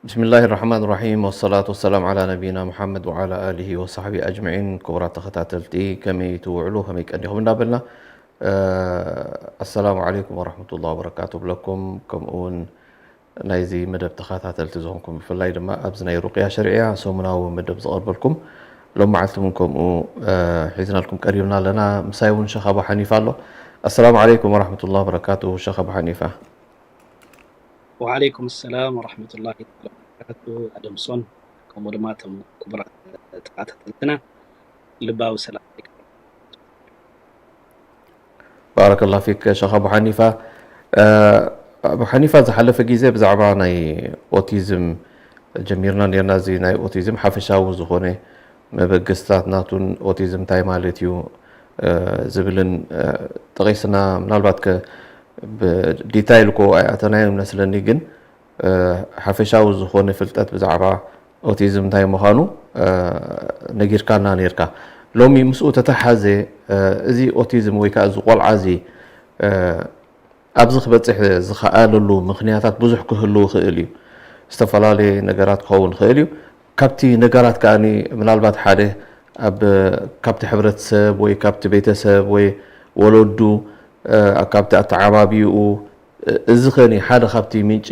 ብስሚላሂ ራሕማን ራሒም፣ ወሰላቱ ወሰላም ዓላ ነቢይና ሙሓመድ ወዓላ ኣሊሂ ወሳሕቢ ኣጅመዒን። ክቡራት ተኸታተልቲ፣ ከመይ ትውዕሉ፣ ከመይ ቀኒኹም እንዳበልና፣ እ፣ ኣሰላሙ ዓለይኩም ወራሕመቱላሂ ወበረካቱ ብለኩም። ከምኡ እውን ናይዚ መደብ ተኸታተልቲ ዝኾንኩም፣ ብፍላይ ድማ ኣብዚ ናይ ሩቅያ ሸርዕያ ሰሙናዊ መደብ ዝቐርበልኩም፣ ሎም መዓልቲ እውን ከምኡ፣ እ፣ ሒዝናልኩም ቀሪብና ኣለና። ምሳይ እውን ሸኽ ኣቡ ሓኒፋ ኣሎ። ኣሰላሙ ዓለይኩም ወራሕመቱላሂ ወበረካቱ፣ ሸኽ ኣቡ ሓኒፋ። ወዓለይኩም ሰላም ወራሕመቱላሂ ተዓላ ወበረካቱ። ኣደምሶን፣ ከምኡ ድማ እቶም ክቡራት ተኸታተልትና ልባዊ ሰላም። ባረከላሁ ፊክ ሸኽ ኣቡ ሓኒፋ። እ፣ ኣቡ ሓኒፋ፣ ዝሓለፈ ግዜ ብዛዕባ ናይ ኦቲዝም ጀሚርና ነርና። እዚ ናይ ኦቲዝም ሓፈሻዊ ዝኾነ መበገስታት ናቱን ኦቲዝም እንታይ ማለት እዩ፣ እ፣ ዝብልን፣ እ፣ ጠቒስና፣ ምናልባት ከ ብዲታይል እኮ ኣይኣተናዮን መስለኒ፣ ግን፣ እ፣ ሓፈሻዊ ዝኾነ ፍልጠት ብዛዕባ ኦቲዝም እንታይ ምዃኑ፣ እ፣ ነጊርካና ነርካ። ሎሚ ምስኡ ተተሓዘ፣ እ፣ እዚ ኦቲዝም ወይ ከዓ እዚ ቆልዓ እዚ፣ እ፣ ኣብዚ ክበጽሕ ዝኸኣለሉ ምኽንያታት ብዙሕ ክህሉ ይኽእል እዩ። ዝተፈላለየ ነገራት ክኸውን ይኽእል እዩ። ካብቲ ነገራት ከኣ ምናልባት ሓደ ኣብ፣ ካብቲ ሕብረተሰብ ወይ ካብቲ ቤተሰብ ወይ ወለዱ፣ እ፣ ካብቲ ኣተዓባቢኡ፣ እ፣ እዚ ኸኒ ሓደ ካብቲ ምንጪ፣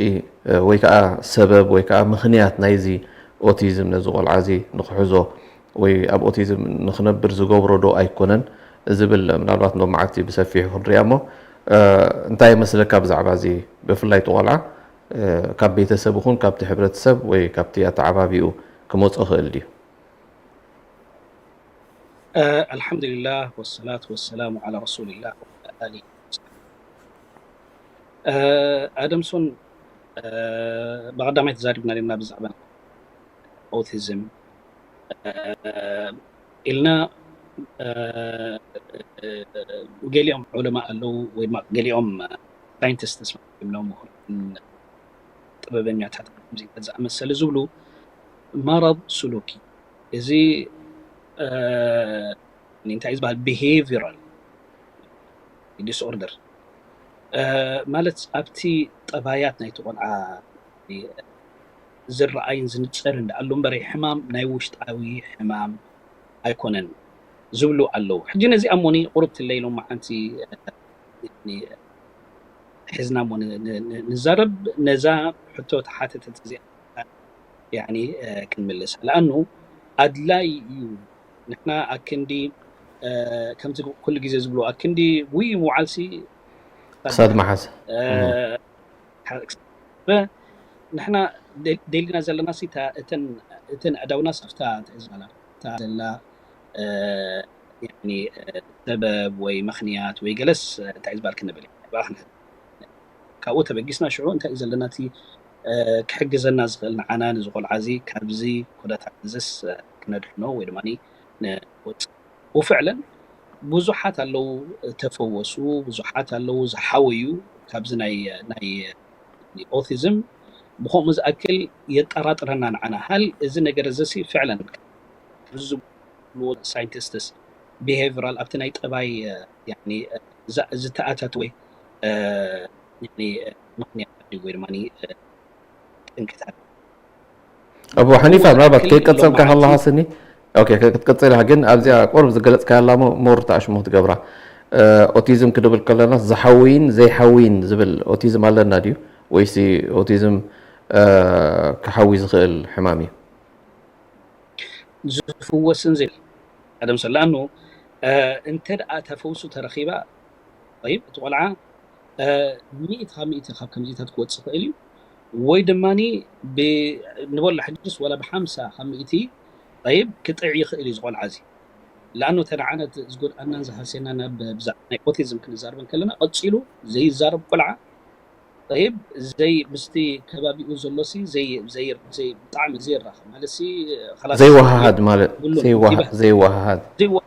እ፣ ወይ ከኣ ሰበብ ወይ ከኣ ምኽንያት ናይዚ ኦቲዝም ነዚ ቆልዓ እዚ ንኽሕዞ ወይ ኣብ ኦቲዝም ንኽነብር ዝገብሮ ዶ ኣይኮነን ዝብል ምናልባት ሎም መዓልቲ ብሰፊሑ ክንሪኣ እሞ፣ እ፣ እንታይ ይመስለካ ብዛዕባ እዚ? ብፍላይ እቲ ቆልዓ፣ እ፣ ካብ ቤተሰብ ይኹን ካብቲ ሕብረተሰብ ወይ ካብቲ ኣተዓባቢኡ ክመጾ ይኽእል ድዩ? እ፣ ኣልሓምዱሊላህ ወሰላቱ ወሰላሙ ዓላ ረሱሊላህ ወዓላ ኣሊሂ ወሰሕቢሂ። እ፣ ኣደምሶን፣ እ፣ ብቐዳማይ ተዛሪብና ዲና ብዛዕባ ኦቲዝም፣ እ፣ ኢልና፣ እ፣ ገሊኦም ዑለማ ኣለዉ ወይ ድማ ገሊኦም ሳይንቲስትስ ማለት እዮም፣ ጥበበኛታት ከምዚ ዝኣመሰለ ዝብሉ መረብ ስሉኪ። እዚ፣ እ፣ እንታይ እዩ ዝበሃል? ቢሄቪራል ዲስኦርደር፣ እ፣ ማለት ኣብቲ ጠባያት ናይቲ ቆልዓ ዝረኣይን ዝንጸርን ደኣሉ እምበር፣ ሕማም ናይ ውሽጣዊ ሕማም ኣይኮነን ዝብሉ ኣለዉ። ሕጂ ነዚኣ እሞኒ ቁሩብ ትለይ ሎማዓንቲ፣ እ፣ ሒዝና እሞ ን-፣ ን-፣ ን-፣ ንዛረብ፣ ነዛ ሕቶ ተሓተተት እዚኣ ያኒ፣ እ፣ ክንምልስ። ለኣኑ ኣድላይ እዩ። ንሕና ኣክንዲ፣ እ፣ ከምቲ ኩሉ ግዜ ዝብሉ ኣክንዲ ውይ ምውዓልሲ ክሳድ መሓዝ። እ፣ እም። ሓ-፣ ክሳድ፣ ንሕና ደ-፣ ደሊና ዘለና ሲ እታ፣ እተን፣ እተን ኣእዳውና ሲ ኣብታ፣ እንታይ እዩ ዝበሃል? እታ ዘላ፣ እ፣ ያኒ፣ እ፣ ሰበብ ወይ ምኽንያት ወይ ገለስ፣ እ፣ እንታይ እዩ ዝበሃል ክንብል ኢና። ብኣ ክንሕዝ። ካብኡ ተበጊስና ሽዑ እንታይ እዩ ዘለና እቲ፣ እ፣ ክሕግዘና ዝኽእል ንዓና ነዚ ቆልዓ እዚ ካብዚ ኩነታት እዝስ፣ እ፣ ክነድሕኖ ወይ ድማ ንወፅእ። ወፍዕለን ብዙሓት ኣለዉ ተፈወሱ፣ ብዙሓት ኣለዉ ዝሓወዩ ካብዚ ናይ፣ ናይ ኦቲዝም። ብኸምኡ ዝኣክል የጠራጥረና ንዓና። ሃል እዚ ነገር እዚ ሲ ፍዕለን ከምዚ ዝብልዎ ሳይንቲስትስ ቢሄቪራል ኣብቲ ናይ ጠባይ፣ እ፣ ያኒ፣ እ፣ ዛ-፣ ዝተኣታተወ፣ እ፣ ያኒ፣ እ፣ ምኽንያት ድዩ ወይ ድማ፣ እ፣ ጠንቅታት? ኣቡ ሓኒፋ፣ ምናልባት ከይቀጸልካ ከለኻ ስኒ፣ ኦኬ፣ ክትቀጽል ኢኻ፣ ግን ኣብዚኣ ቁሩብ ዝገለጽካያ ኣላ ሞ-፣ ሞር ተኣሽሙ ክትገብራ። እ፣ ኦቲዝም ክድብል ከለና ዝሓውይን ዘይሓውይን ዝብል ኦቲዝም ኣለና ድዩ? ወይሲ ኦቲዝም፣ እ፣ ክሓዊ ዝኽእል ሕማም እዩ? ዝፍወስን ዘይ-፣ ቀደም ሰ-፣ ለኣኑ፣ እ፣ እንተ ደኣ ተፈውሱ ተረኺባ፣ ጠይብ፣ እቲ ቆልዓ፣ እ፣ ሚእቲ ካብ ሚእቲ ካብ ከምዚታት ክወጽእ ይኽእል እዩ። ወይ ድማኒ ብ-፣ ንበሎ ሕጅስ ዋላ ብሓምሳ ካብ ሚእቲ፣ ጠይብ፣ ክጥዕ ይኽእል እዩ እዚ ቆልዓ እዚ። ለኣኑ እተ ንዓነት ዝጎድኣናን ዝሃስየናን ኣብ ብዛዕባ ናይ ኦቲዝም ክንዛረብ እንከለና፣ ቀጺሉ ዘይዛረብ ቆልዓ፣ ጠይብ፣ ዘይ ምስቲ ከባቢኡ ዘሎ ሲ ዘይ ዘይ ዘይ ብጣዕሚ ዘይራኸብ ማለት ሲ፣ ኸላስ ዘይወሃሃድ ማለት ብሉ ዘይወሃ- ይበሃል። ዘይወሃሃድ ዘይወ-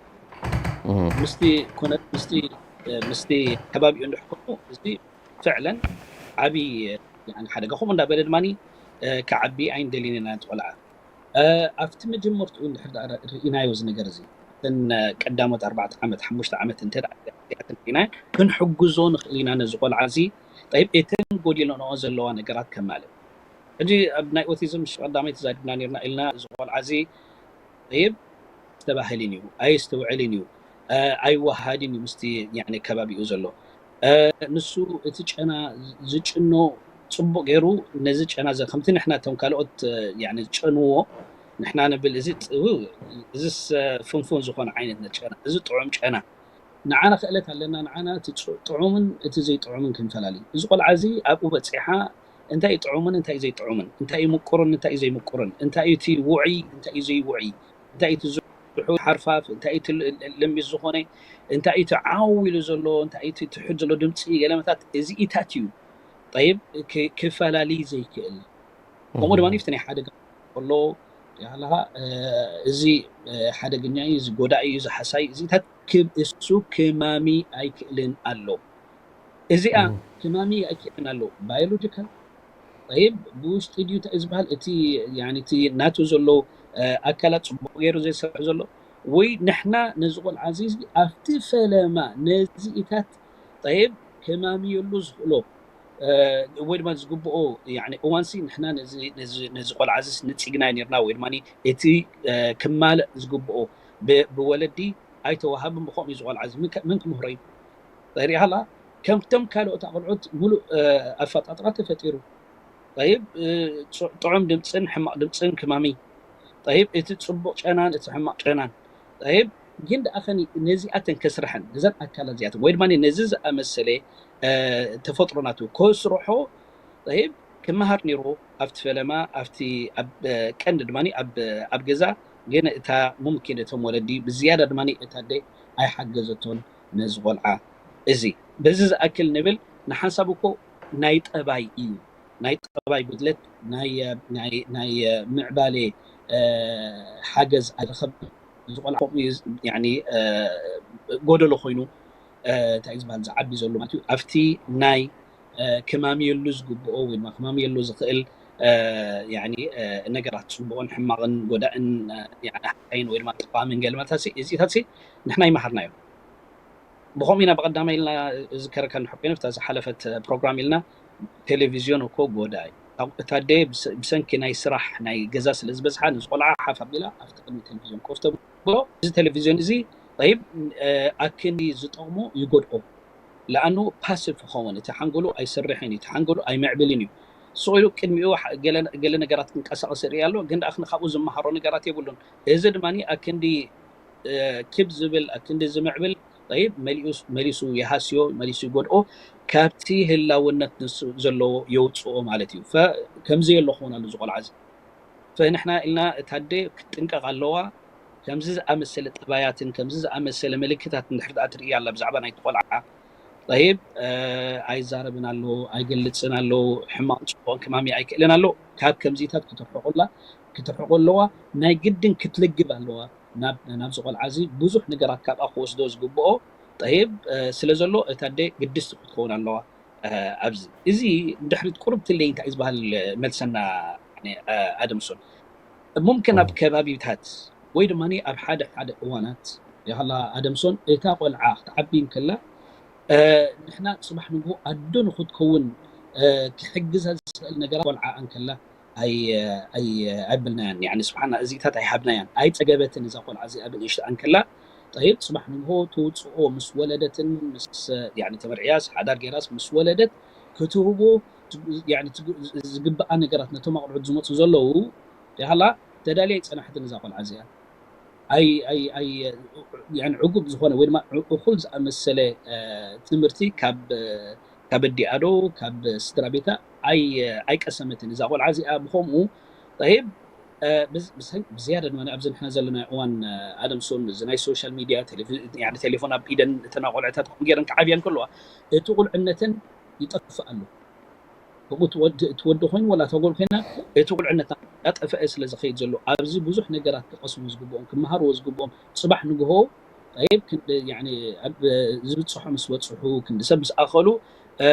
እም። ምስቲ ኮነ ምስቲ ምስቲ ከባቢኡ እንድሕር ኮይኑ እዚ ፍዕለን ዓቢ፣ ያኒ፣ ሓደጋ። ከምኡ እንዳበለ ድማ ክዓቢ ኣይንደልን ኢና። ቆልዓ ኣብቲ መጀመርትኡ እንድሕር ደኣ ርኢናዮ እዚ ነገር እዚ፣ እተን ቀዳሞት ኣርባዕተ ዓመት ሓሙሽተ ዓመት እንተ ደኣ ርኢና ክንሕግዞ ንኽእል ኢና ነዚ ቆልዓ እዚ። ጠይብ፣ እተን ጎዲለንኦ ዘለዋ ነገራት ከማልእ። ሕጂ ኣብ ናይ ኦቲዝም ቀዳማይ ተዛሪብና ነርና ኢልና፣ እዚ ቆልዓ እዚ ጠይብ፣ ኣስተባህልን እዩ፣ ኣየስተውዕልን እዩ፣ ኣይወሃድን እዩ ምስቲ፣ ያኒ፣ ከባቢኡ ዘሎ። ንሱ እቲ ጨና ዝጭኖ ጽቡቕ ገይሩ ነዚ ጨና እዚ ከምቲ ንሕና እቶም ካልኦት፣ ያኒ፣ ዝጨንዎ ንሕና ንብል፣ እዚ ጥ- እዚስ ፍንፉን ዝኾነ ዓይነት ጨና፣ እዚ ጥዑም ጨና። ንዓና ክእለት ኣለና፣ ንዓና እቲ ጽ- ጥዑምን እቲ ዘይጥዑምን ክንፈላሊ። እዚ ቆልዓ እዚ ኣብኡ በጺሓ እንታይ እዩ ጥዑምን እንታይ እዩ ዘይጥዑምን፣ እንታይ እዩ ምቁርን እንታይ እዩ ዘይምቁርን፣ እንታይ እዩ እቲ ውዑይ እንታይ እዩ ዘይውዑይ፣ እንታይ እዩ እቲ ዝሑል ሓርፋፍ፣ እንታይ እዩ እቲ ል- ል- ልሚት ዝኾነ፣ እንታይ እዩ እቲ ዓው ኢሉ ዘሎ፣ እንታይ እዩ እቲ ትሑት ዘሎ ድምፂ፣ ገለመታት እዚኢታት እዩ። ጠይብ፣ ክ- ክፈላሊ ዘይክእል። ከምኡ ድማ ፍቲ ናይ ሓደጋ ከሎ ያለኻ፣ እዚ ሓደገኛ እዩ፣ እዚ ጎዳኢ እዩ፣ እዚ ሓሳይ፣ እዚታት ክብ እሱ ክማሚ ኣይክእልን ኣሎ። እዚኣ ክማሚ ኣይክእልን ኣሎ። ባዮሎጂካል፣ ጠይብ፣ ብውሽጢ ድዩ እንታይ ዝበሃል፣ እቲ፣ ያኒ፣ እቲ ናቱ ዘሎ ኣካላት ጽቡቕ ገይሩ ዘይሰርሕ ዘሎ፣ ወይ ንሕና ነዚ ቆልዓ እዚ ኣብቲ ፈለማ ነዚኢታት፣ ጠይብ፣ ክማምየሉ ዝኽእሎ ወይ ድማ ዝግብኦ፣ ያኒ፣ እዋንሲ ንሕና ነዚ ነዚ ነዚ ቆልዓ እዚ ንጽግናይ ነርና፣ ወይ ድማ እቲ ክማልእ ዝግብኦ ብ- ብወለዲ ኣይተዋሃብን። ብኸምኡ እዩ ዝቆልዓ እዚ ምን ከ- ምን ክምህሮ እዩ? ሪኢኻ ከምቶም ካልኦት ኣቆልዑት ሙሉእ ኣፈጣጥራ ተፈጢሩ። ጠይብ፣ ጥዑም ድምፅን ሕማቕ ድምፅን ክማሚ። ጠይብ፣ እቲ ፅቡቕ ጨናን እቲ ሕማቕ ጨናን። ጠይብ፣ ግን ደኣ ኸኒ ነዚኣተን ከስርሐን፣ ነዘን ኣካላት እዚኣተን ወይ ድማ ነዚ ዝኣመሰለ ተፈጥሮ ናቱ ከስርሖ፣ ጠይብ፣ ክመሃር ነይርዎ ኣብቲ ፈለማ፣ ኣብቲ ኣብ ቀንዲ ድማ ኣብ ኣብ ገዛ። ግን እታ ሙምኪን እቶም ወለዲ ብዝያዳ ድማ እታ ኣደ ኣይሓገዘቶን ነዚ ቆልዓ እዚ። በዚ ዝኣክል ንብል፣ ንሓንሳብ እኮ ናይ ጠባይ እዩ፣ ናይ ጠባይ ጉድለት፣ ናይ ናይ ናይ ምዕባሌ ሓገዝ ኣይረኸብ። እዚ ቆልዓ ከምኡ እዩ፣ ያኒ፣ ጎደሎ ኮይኑ እንታይ እዩ ዝበሃል ዝዓቢ ዘሎ ማለት እዩ። ኣብቲ ናይ ክማምየሉ ዝግብኦ ወይ ድማ ክማምየሉ ዝኽእል፣ ያኒ፣ ነገራት ጽቡቕን ሕማቕን ጎዳእን፣ ያኒ፣ ሓሳይን ወይ ድማ ጠቓምን ገለመታት እዚታት ንሕና ይመሃርናዮ። ብኸምኡ ኢና ብቐዳማይ ኢልና ዝከረካ ንሕኮይነ ብታ ዝሓለፈት ፕሮግራም ኢልና ቴሌቪዝዮን እኮ ጎዳኢ። እታ ኣደ ብሰንኪ ናይ ስራሕ ናይ ገዛ ስለ ዝበዝሓ፣ ነዚ ቆልዓ ሓፍ ኣቢላ ኣብቲ ቅድሚ ቴሌቪዝዮን ኮፍ ተብሎ። እዚ ቴሌቪዝዮን እዚ፣ ጠይብ፣ ኣክንዲ ዝጠቕሞ ይጎድኦ። ለኣኑ ፓሲቭ ክኸውን፣ እቲ ሓንጎሉ ኣይሰርሕን እዩ፣ እቲ ሓንጎሉ ኣይምዕብልን እዩ። ስቕ ኢሉ ቅድሚኡ ገለ ነገራት ክንቀሳቐስ ይርኢ ኣሎ፣ ግን ደኣ ካብኡ ዝመሃሮ ነገራት የብሉን። እዚ ድማ ኣክንዲ ክብ ዝብል፣ ኣክንዲ ዝምዕብል፣ ጠይብ፣ መሊሱ ይሃስዮ፣ መሊሱ ይጎድኦ። ካብቲ ህላውነት ንሱ ዘለዎ የውፅኦ ማለት እዩ። ከምዚ የሎ ክኾን ኣሎ እዚ ቆልዓ እዚ። ንሕና ኢልና እታ ኣደ ክትጥንቀቕ ኣለዋ። ከምዚ ዝኣመሰለ ጠባያትን ከምዚ ዝኣመሰለ ምልክታት እንድሕር ደኣ ትርኢ ኣላ ብዛዕባ ናይቲ ቆልዓ፣ ጠይብ፣ ኣይዛረብን ኣሎ፣ ኣይገልፅን ኣሎ፣ ሕማቕ ፅቡቕን ክማሚ ኣይክእልን ኣሎ። ካብ ከምዚታት ክትርሕቁላ ክትርሕቁ ኣለዋ። ናይ ግድን ክትልግብ ኣለዋ። ናብ ናብዚ ቆልዓ እዚ ብዙሕ ነገራት ካብኣ ክወስዶ ዝግብኦ፣ ጠይብ፣ ስለ ዘሎ እታ ኣደ ግድስቲ ክትከውን ኣለዋ። ኣብዚ እዚ ንድሕሪት ቁርብ ትለይ እንታይ ዝበሃል መልሰና፣ ኣደምሶን፣ ሙምክን ኣብ ከባቢታት ወይ ድማ ኣብ ሓደ ሓደ እዋናት ይኸላ ኣደምሶን፣ እታ ቆልዓ ክትዓቢ እንከላ፣ ንሕና ጽባሕ ንግሆ ኣዶ ንክትከውን ክሕግዛ ዝኽእል ነገራት ቆልዓ እንከላ ኣይብልናያን። ስብሓና እዚታት ኣይሃብናያን፣ ኣይጸገበትን እዛ ቆልዓ እዚኣ ብንእሽታ እንከላ። ጠይብ፣ ጽባሕ ንግሆ ትውፅኦ ምስ ወለደትን ምስ ተመርዕያስ ሓዳር ገይራስ ምስ ወለደት ክትህቦ ዝግብኣ ነገራት ነቶም ኣቕልዑት ዝመፁ ዘለዉ ይሃላ ተዳልያ ኣይፀናሕትን እዛ ቆልዓ እዚኣ። ዕጉብ ዝኾነ ወይ ድማ እኹል ዝኣመሰለ ትምህርቲ ካብ ኣዲኣ ዶ ካብ ስድራ ቤታ ኣይቀሰመትን እዛ ቆልዓ እዚኣ። ብኸምኡ ጠይብ፣ ብዝያዳ ድማ ኣብዚ ንሕና ዘለና እዋን ኣደምሶን እዚ ናይ ሶሻል ሚድያ ቴሌፎን ኣብ ኢደን እተን ቆልዕታት ከምኡ ገይረን ክዓብያ እንከለዋ እቲ ቁልዕነተን ይጠፍእ ኣሎ። ከምኡ ትወዲ ትወዲ ኮይኑ ወላ ተጎል ኮይና፣ እቲ ቁልዕነትና እንዳጠፈአ ስለ ዝኸይድ ዘሎ፣ ኣብዚ ብዙሕ ነገራት ክቐስሙ ዝግብኦም፣ ክመሃርዎ ዝግብኦም፣ ጽባሕ ንግሆ፣ ጠይብ፣ ክንዲ፣ ያኒ፣ ኣብ ዝብጽሖ ምስ በጽሑ፣ ክንዲ ሰብ ምስ ኣኸሉ፣ እ፣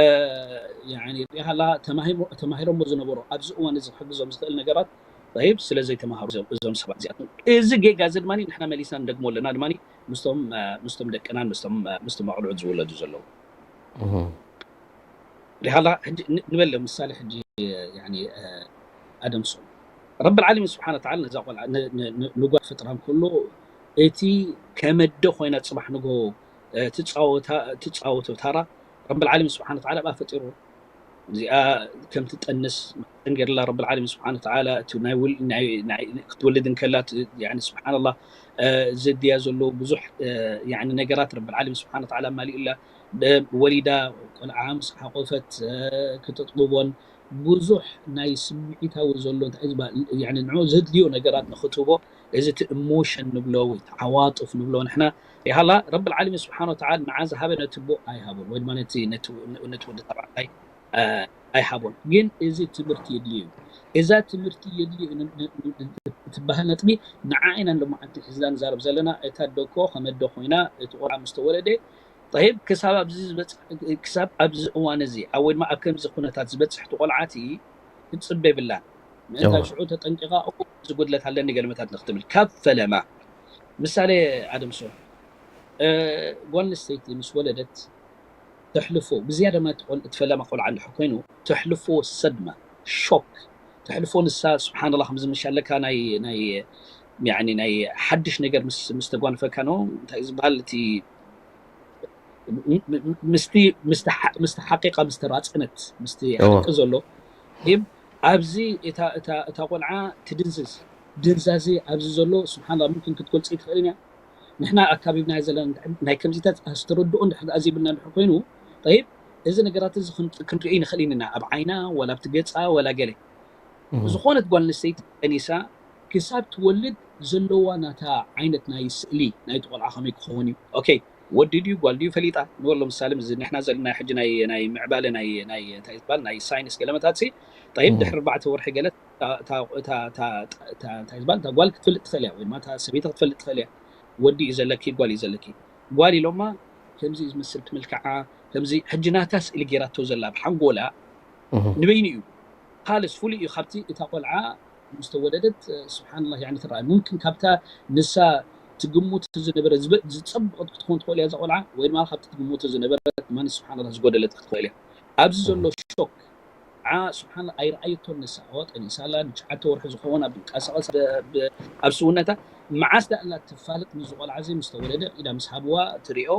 ያኒ፣ ሪኢኻ ኣላ፣ ተማሂሞ-፣ ተማሂሮሞ ዝነበሩ፣ ኣብዚ እዋን እዚ ክሕግዞም ዝኽእል ነገራት፣ ጠይብ፣ ስለ ዘይተማሃሩ እዞም፣ እዞም ሰባት እዚኣቶም። እዚ ጌጋ እዚ ድማ ንሕና መሊስና ንደግሞ ኣለና፣ ድማ ምስቶም፣ እ፣ ምስቶም ደቅናን ምስቶም፣ እ፣ ምስቶም ኣቑልዑት ዝውለዱ ዘለዉ። እህ። ሪኢኻ ኣላ፣ ሕጂ ን-፣ ንበለ ምሳሌ ሕጂ፣ ያኒ፣ እ፣ ኣደም ሶም። ረብል ዓለሚን ስብሓነ ወተዓላ ነዛ ቆልዓ፣ ን-፣ ን-፣ ን-፣ ንጓል ፍጥራን ኩሉ፣ እቲ ከመደ ኮይና ጽባሕ ንግሆ፣ እ፣ ትጻወታ-፣ ትጻወቶ ታራ፣ ረብል ዓለሚን ስብሓነ ወተዓላ ኣብኣ ፈጢሩ። እዚኣ ከም ትጠንስ መጠን ገይርላ ረብል ዓለሚን ስብሓነ ወተዓላ፣ እቲ ናይ ውል-፣ ናይ፣ ናይ ክትወልድ እንከላ፣ ት-፣ ያኒ ስብሓንላህ፣ እ፣ ዘድልያ ዘለዉ ብዙሕ፣ እ፣ ያኒ ነገራት ረብል ዓለሚን ስብሓነ ወተዓላ ኣማሊኡላ። ብ-፣ ወሊዳ ቆልዓ ምስ ሓቆፈት፣ እ፣ ክተጥብቦን ብዙሕ ናይ ስምዒታዊ ዘሎ እንታይ እዩ ዝበሃል፣ ያኒ ንዕኡ ዘድልዮ ነገራት ንኽትህቦ፣ እዚ እቲ ኢሞሽን ንብሎ ወይ ተዓዋጡፍ ንብሎ ንሕና፣ ሪኢኻ ኣላ፣ ረብል ዓለሚን ስብሓነ ወተዓላ ንዓ ዝሃበ ነቲ ኣቦ ኣይሃቦን፣ ወይ ድማ ነቲ፣ ነቲ፣ ነቲ ወዲ ተባዕታይ፣ እ፣ ኣይሃቦን። ግን እዚ ትምህርቲ የድልዮ እዩ። እዛ ትምህርቲ የድልዮ ን-፣ ን-፣ ን-፣ እትበሃል ነጥቢ ንዓ ኢና ሎማዓንቲ ሒዝና ንዛረብ ዘለና። እታ ኣደ እኮ ከም ኣደ ኮይና እቲ ቆልዓ ምስ ተወለደ፣ ጠይብ፣ ክሳብ ኣብዚ ዝበጽሕ፣ ክሳብ ኣብዚ እዋን እዚ፣ ኣብ፣ ወይ ድማ ኣብ ከምዚ ኩነታት ዝበጽሕ እቲ ቆልዓ እቲ ክትጽበ የብላን። ምእንታን እወ። ሽዑ ተጠንቂቓ፣ "እወ፣ እዚ ጉድለት ኣለኒ" ገለመታት ንክትብል። ካብ ፈለማ፣ ምሳሌ ኣደምሶ፣ እ፣ ጓል ኣንስተይቲ ምስ ወለደት ተሕልፎ፣ ብዝያዳ ድማ እቲ ቆል-፣ እቲ ፈለማ ቆልዓ እንድሕር ኮይኑ፣ ተሕልፎ ሰድማ፣ ሾክ፣ ተሕልፎ ንሳ፣ ስብሓንላህ፣ ከምዚ ምሽ ኣለካ ናይ፣ ናይ፣ ያኒ ናይ ሓድሽ ነገር ምስ፣ ምስ ተጓንፈካ ነው፣ እንታይ እዩ ዝበሃል፣ እቲ ም-፣ ም-፣ ምስቲ፣ ምስቲ ሓ-፣ ምስቲ ሓቂቃ ምስ ተራጸነት፣ ምስቲ እወ። ሓቂ ዘሎ፣ ይም ኣብዚ እታ፣ እታ፣ እታ ቆልዓ ትድንዝዝ። ድንዛዜ ኣብዚ ዘሎ፣ ስብሓንላህ፣ ምምክን ክትገልጾ ኣይትኽእልን እያ። ንሕና ኣካቢብናዮ ዘለና ናይ ከምዚታት ኣስተረድኦ እንድሕር ደኣ ዘይብልና እንድሕር ኮይኑ፣ ጠይብ፣ እዚ ነገራት እዚ ክን-፣ ክንርእዮ ንኽእል ኢና፣ ኣብ ዓይና፣ ወላ ኣብቲ ገጻ፣ ወላ ገለ። እህ። ዝኾነት ጓል ኣንስተይቲ ጠኒሳ ክሳብ ትወልድ ዘለዋ ናታ ዓይነት ናይ ስእሊ ናይቲ ቆልዓ ከመይ ክኸውን እዩ? ኦኬ፣ ወዲ ድዩ ጓል ድዩ ፈሊጣ ንበሎ። ምሳሌ፣ እዚ ንሕና ዘለና ሕጂ ናይ፣ ናይ ምዕባለ ናይ፣ ናይ እንታይ ዝበሃል ናይ ሳይንስ ገለመታት ሲ፣ ጠይብ፣ እህ። ድሕሪ ኣርባዕተ ወርሒ ገለ እታ፣ እታ፣ እታ፣ እታ፣ እታ፣ እንታይ ዝበሃል፣ እታ ጓል ክትፈልጥ ትኽእል እያ፣ ወይ ድማ እታ ሰበይቲ ክትፈልጥ ትኽእል እያ። ወዲ እዩ ዘለኪ፣ ጓል እዩ ዘለኪ። ጓል ኢሎማ ከምዚ እዩ ዝመስል ትምልክዓ፣ ከምዚ ሕጂ ናታ ስእሊ ጌራቶ ዘላ ብሓንጎላ እህ። ንበይኑ እዩ። ካልስ ፍሉይ እዩ ካብቲ እታ ቆልዓ ምስ ተወለደት፣ ስብሓንላህ፣ ያኒ ትረኣይ። ሙምኪን ካብታ ንሳ ትግምቶ ዝነበረ ዝበ-፣ ዝጸበቐት ክትኮን ትኽእል እያ እዛ ቆልዓ፣ ወይ ድማ ካብቲ ትግምቶ ዝነበረት ድማ ስብሓንላህ ዝጎደለት ክትኽእል እያ። ኣብዚ ዘሎ እህ። ሾክ ዓ-፣ ስብሓን ኣይረኣየቶን ንሳ። እዋ፣ ጠኒሳ ኣላ፣ ንትሽዓተ ወርሒ ዝኸውን ኣብ ድንቃሳቐስ ብ-፣ ብ-፣ ኣብ ስውነታ። መዓስ ደኣ ኣላ ትፋለጥ ምስዚ ቆልዓ እዚ ምስ ተወለደ፣ ኢዳ ምስ ሃብዋ ትሪኦ፣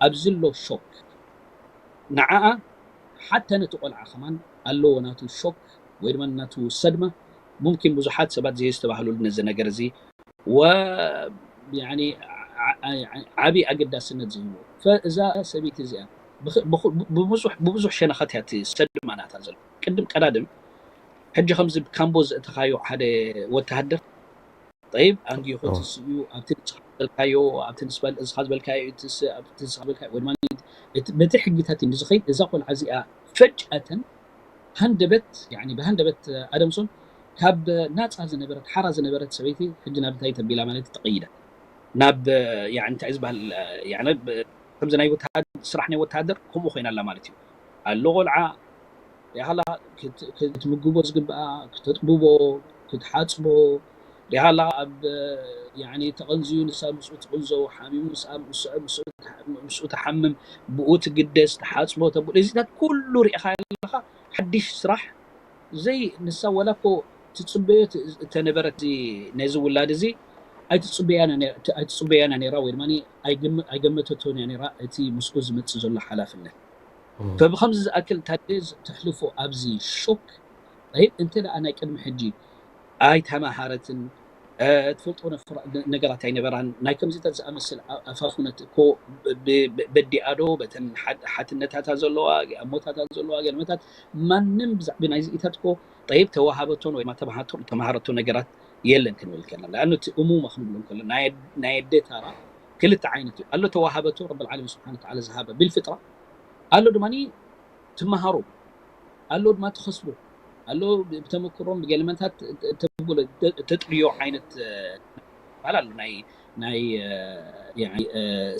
ኣብዚ ኣሎ ሾክ። ንዓኣ ሓታ ነቲ ቆልዓ ከማን ኣለዎ ናቱ ሾክ ወይ ድማ ናቱ ሰድማ። ሙምኪን ብዙሓት ሰባት ዘየስተባህሉሉ ነዚ ነገር እዚ፣ ወ-፣ ያኒ ዓ-፣ ዓ-፣ ዓቢ ኣገዳስነት ዝህብዎ። ፈ-፣ እዛ ሰበይቲ እዚኣ ብኽ-፣ ብኹ-፣ ብብዙሕ፣ ብብዙሕ ሸነኻት እያ እቲ ሰድማ ናታ ዘሎ። ቅድም ቀዳድም፣ ሕጂ ከምዚ ብካምቦ ዘእተኻዮ ሓደ ወተሃደር፣ ጠይብ፣ ኣንጊኹ ኦ። ትስእዩ፣ ኣብቲ ንስኻ ዝበልካዮ፣ ኣብቲ ንስበል-፣ ንስኻ ዝበልካዮ፣ እቲ ስ-፣ ኣብቲ ንስኻ ዝበልካዮ፣ ወይ ድማ እቲ፣ በቲ ሕግታት እዩ ዝኸይድ። እዛ ቆልዓ እዚኣ ፈጅኣተን ሃንደበት፣ ያኒ ብሃንደበት ኣደምሶን ካብ ናጻ ዝነበረት፣ ሓራ ዝነበረት ሰበይቲ፣ ሕጂ ናብ እንታይ ተቢላ ማለት እዩ? ተቐይዳ። ናብ፣ ያኒ እንታይ እዩ ዝበሃል? ያኒ ብ-፣ ከምዚ ናይ ወተሃደ-፣ ስራሕ ናይ ወተሃደር ከምኡ ኮይና ኣላ ማለት እዩ። ኣሎ ቆልዓ፣ ሪኢኻ ኣላ ክት-፣ ክትምግቦ ዝግብኣ፣ ክተጥብቦ፣ ክትሓጽቦ፣ ሪኢኻ ኣላ ኣብ፣ ያኒ ተቐንዝዩ ንሳ ምስኡ ትቕንዘው፣ ሓሚሙ ንሳ ምስኡ፣ ምስኡ፣ ምስኡ ትሓምም፣ ብኡ ትግደስ፣ ትሓጽቦ፣ ተብሎ፣ እዚታት ኩሉ ሪኢኻ ኣለኻ። ሓድሽ ስራሕ ዘይ-፣ ንሳ ወላ እኮ ትጽበዮ ት-፣ እተነበረት ነዚ ውላድ እዚ ኣይትጽበያና ነ-፣ ኣይትጽበያና ነይራ ወይ ድማ ኣይግም-፣ ኣይገመተቶን እያ ነይራ እቲ ምስኡ ዝመጽእ ዘሎ ሓላፍነት። እም። ፈብኸምዚ ዝኣክል እታ ኣደ ተሕልፎ ኣብዚ ሾክ፣ ጠይብ፣ እንተ ደኣ ናይ ቅድሚ ሕጂ ኣይተማሃረትን፣ እ፣ ትፈልጦ ነፍራ-፣ ነ-፣ ነገራት ኣይነበራን። ናይ ከምዚታት ዝኣመስል ኣ-፣ ኣፋፍነት እኮ ብ-፣ ብ-፣ በዲኣ ዶ፣ በተን ሓ-፣ ሓትነታታ ዘለዋ፣ ኣሞታታ ዘለዋ፣ ገለመታት፣ ማንም ብዛዕባ ናይዚኢታት እኮ፣ ጠይብ፣ ተዋሃበቶን ወይ ድማ ተማሃቶ-፣ ተማሃረቶ ነገራት የለን ክንብል ከለና። ለኣኑ እቲ እሙመ ክንብሎ እንከሎ፣ ናይ፣ ናይ ኣደ ታራ ክልተ ዓይነት እዩ። ኣሎ ተዋሃበቶ፣ ረብል ዓለሚን ስብሓነ ወተዓላ ዝሃበ ቢልፍጥራ፣ ኣሎ ድማ ትመሃሮ። ኣሎ ድማ ትኸስቦ ኣሎ። ብተመክሮን ብገለመታት ተብሎ ተጥርዮ ዓይነት በሃል ኣሎ ናይ ናይ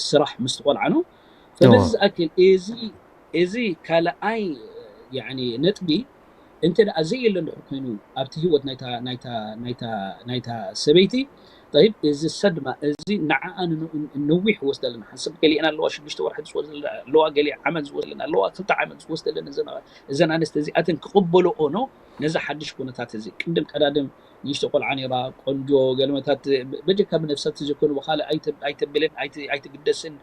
ስራሕ ምስ ትቆልዓ ነው። ፈበዚ ዝኣክል እዚ እዚ ካልኣይ ነጥቢ እንተ ደኣ ዘየለ እንድሕር ኮይኑ ኣብቲ ህይወት ናይታ ሰበይቲ፣ ጠይብ፣ እዚ ሰድማ እዚ ንዓኣ ነዊሕ ወስደለን። ሓንሰብ ገሊአን ኣለዋ ሽዱሽተ ወርሒ ዝወስደለን ኣለዋ፣ ገሊአ ዓመት ዝወስደለን ኣለዋ፣ ክልተ ዓመት ዝወስደለን። እዘን ኣነስተ እዚኣተን ክቕበልኦ ነው ነዚ ሓድሽ ኩነታት እዚ። ቅድም ቀዳድም ንእሽቶ ቆልዓ ነይራ፣ ቆንጆ ገለመታት በጀካ ብነፍሳ ተዘይኮኑ ብኻልእ ኣይተብልን፣ ኣይትግደስን።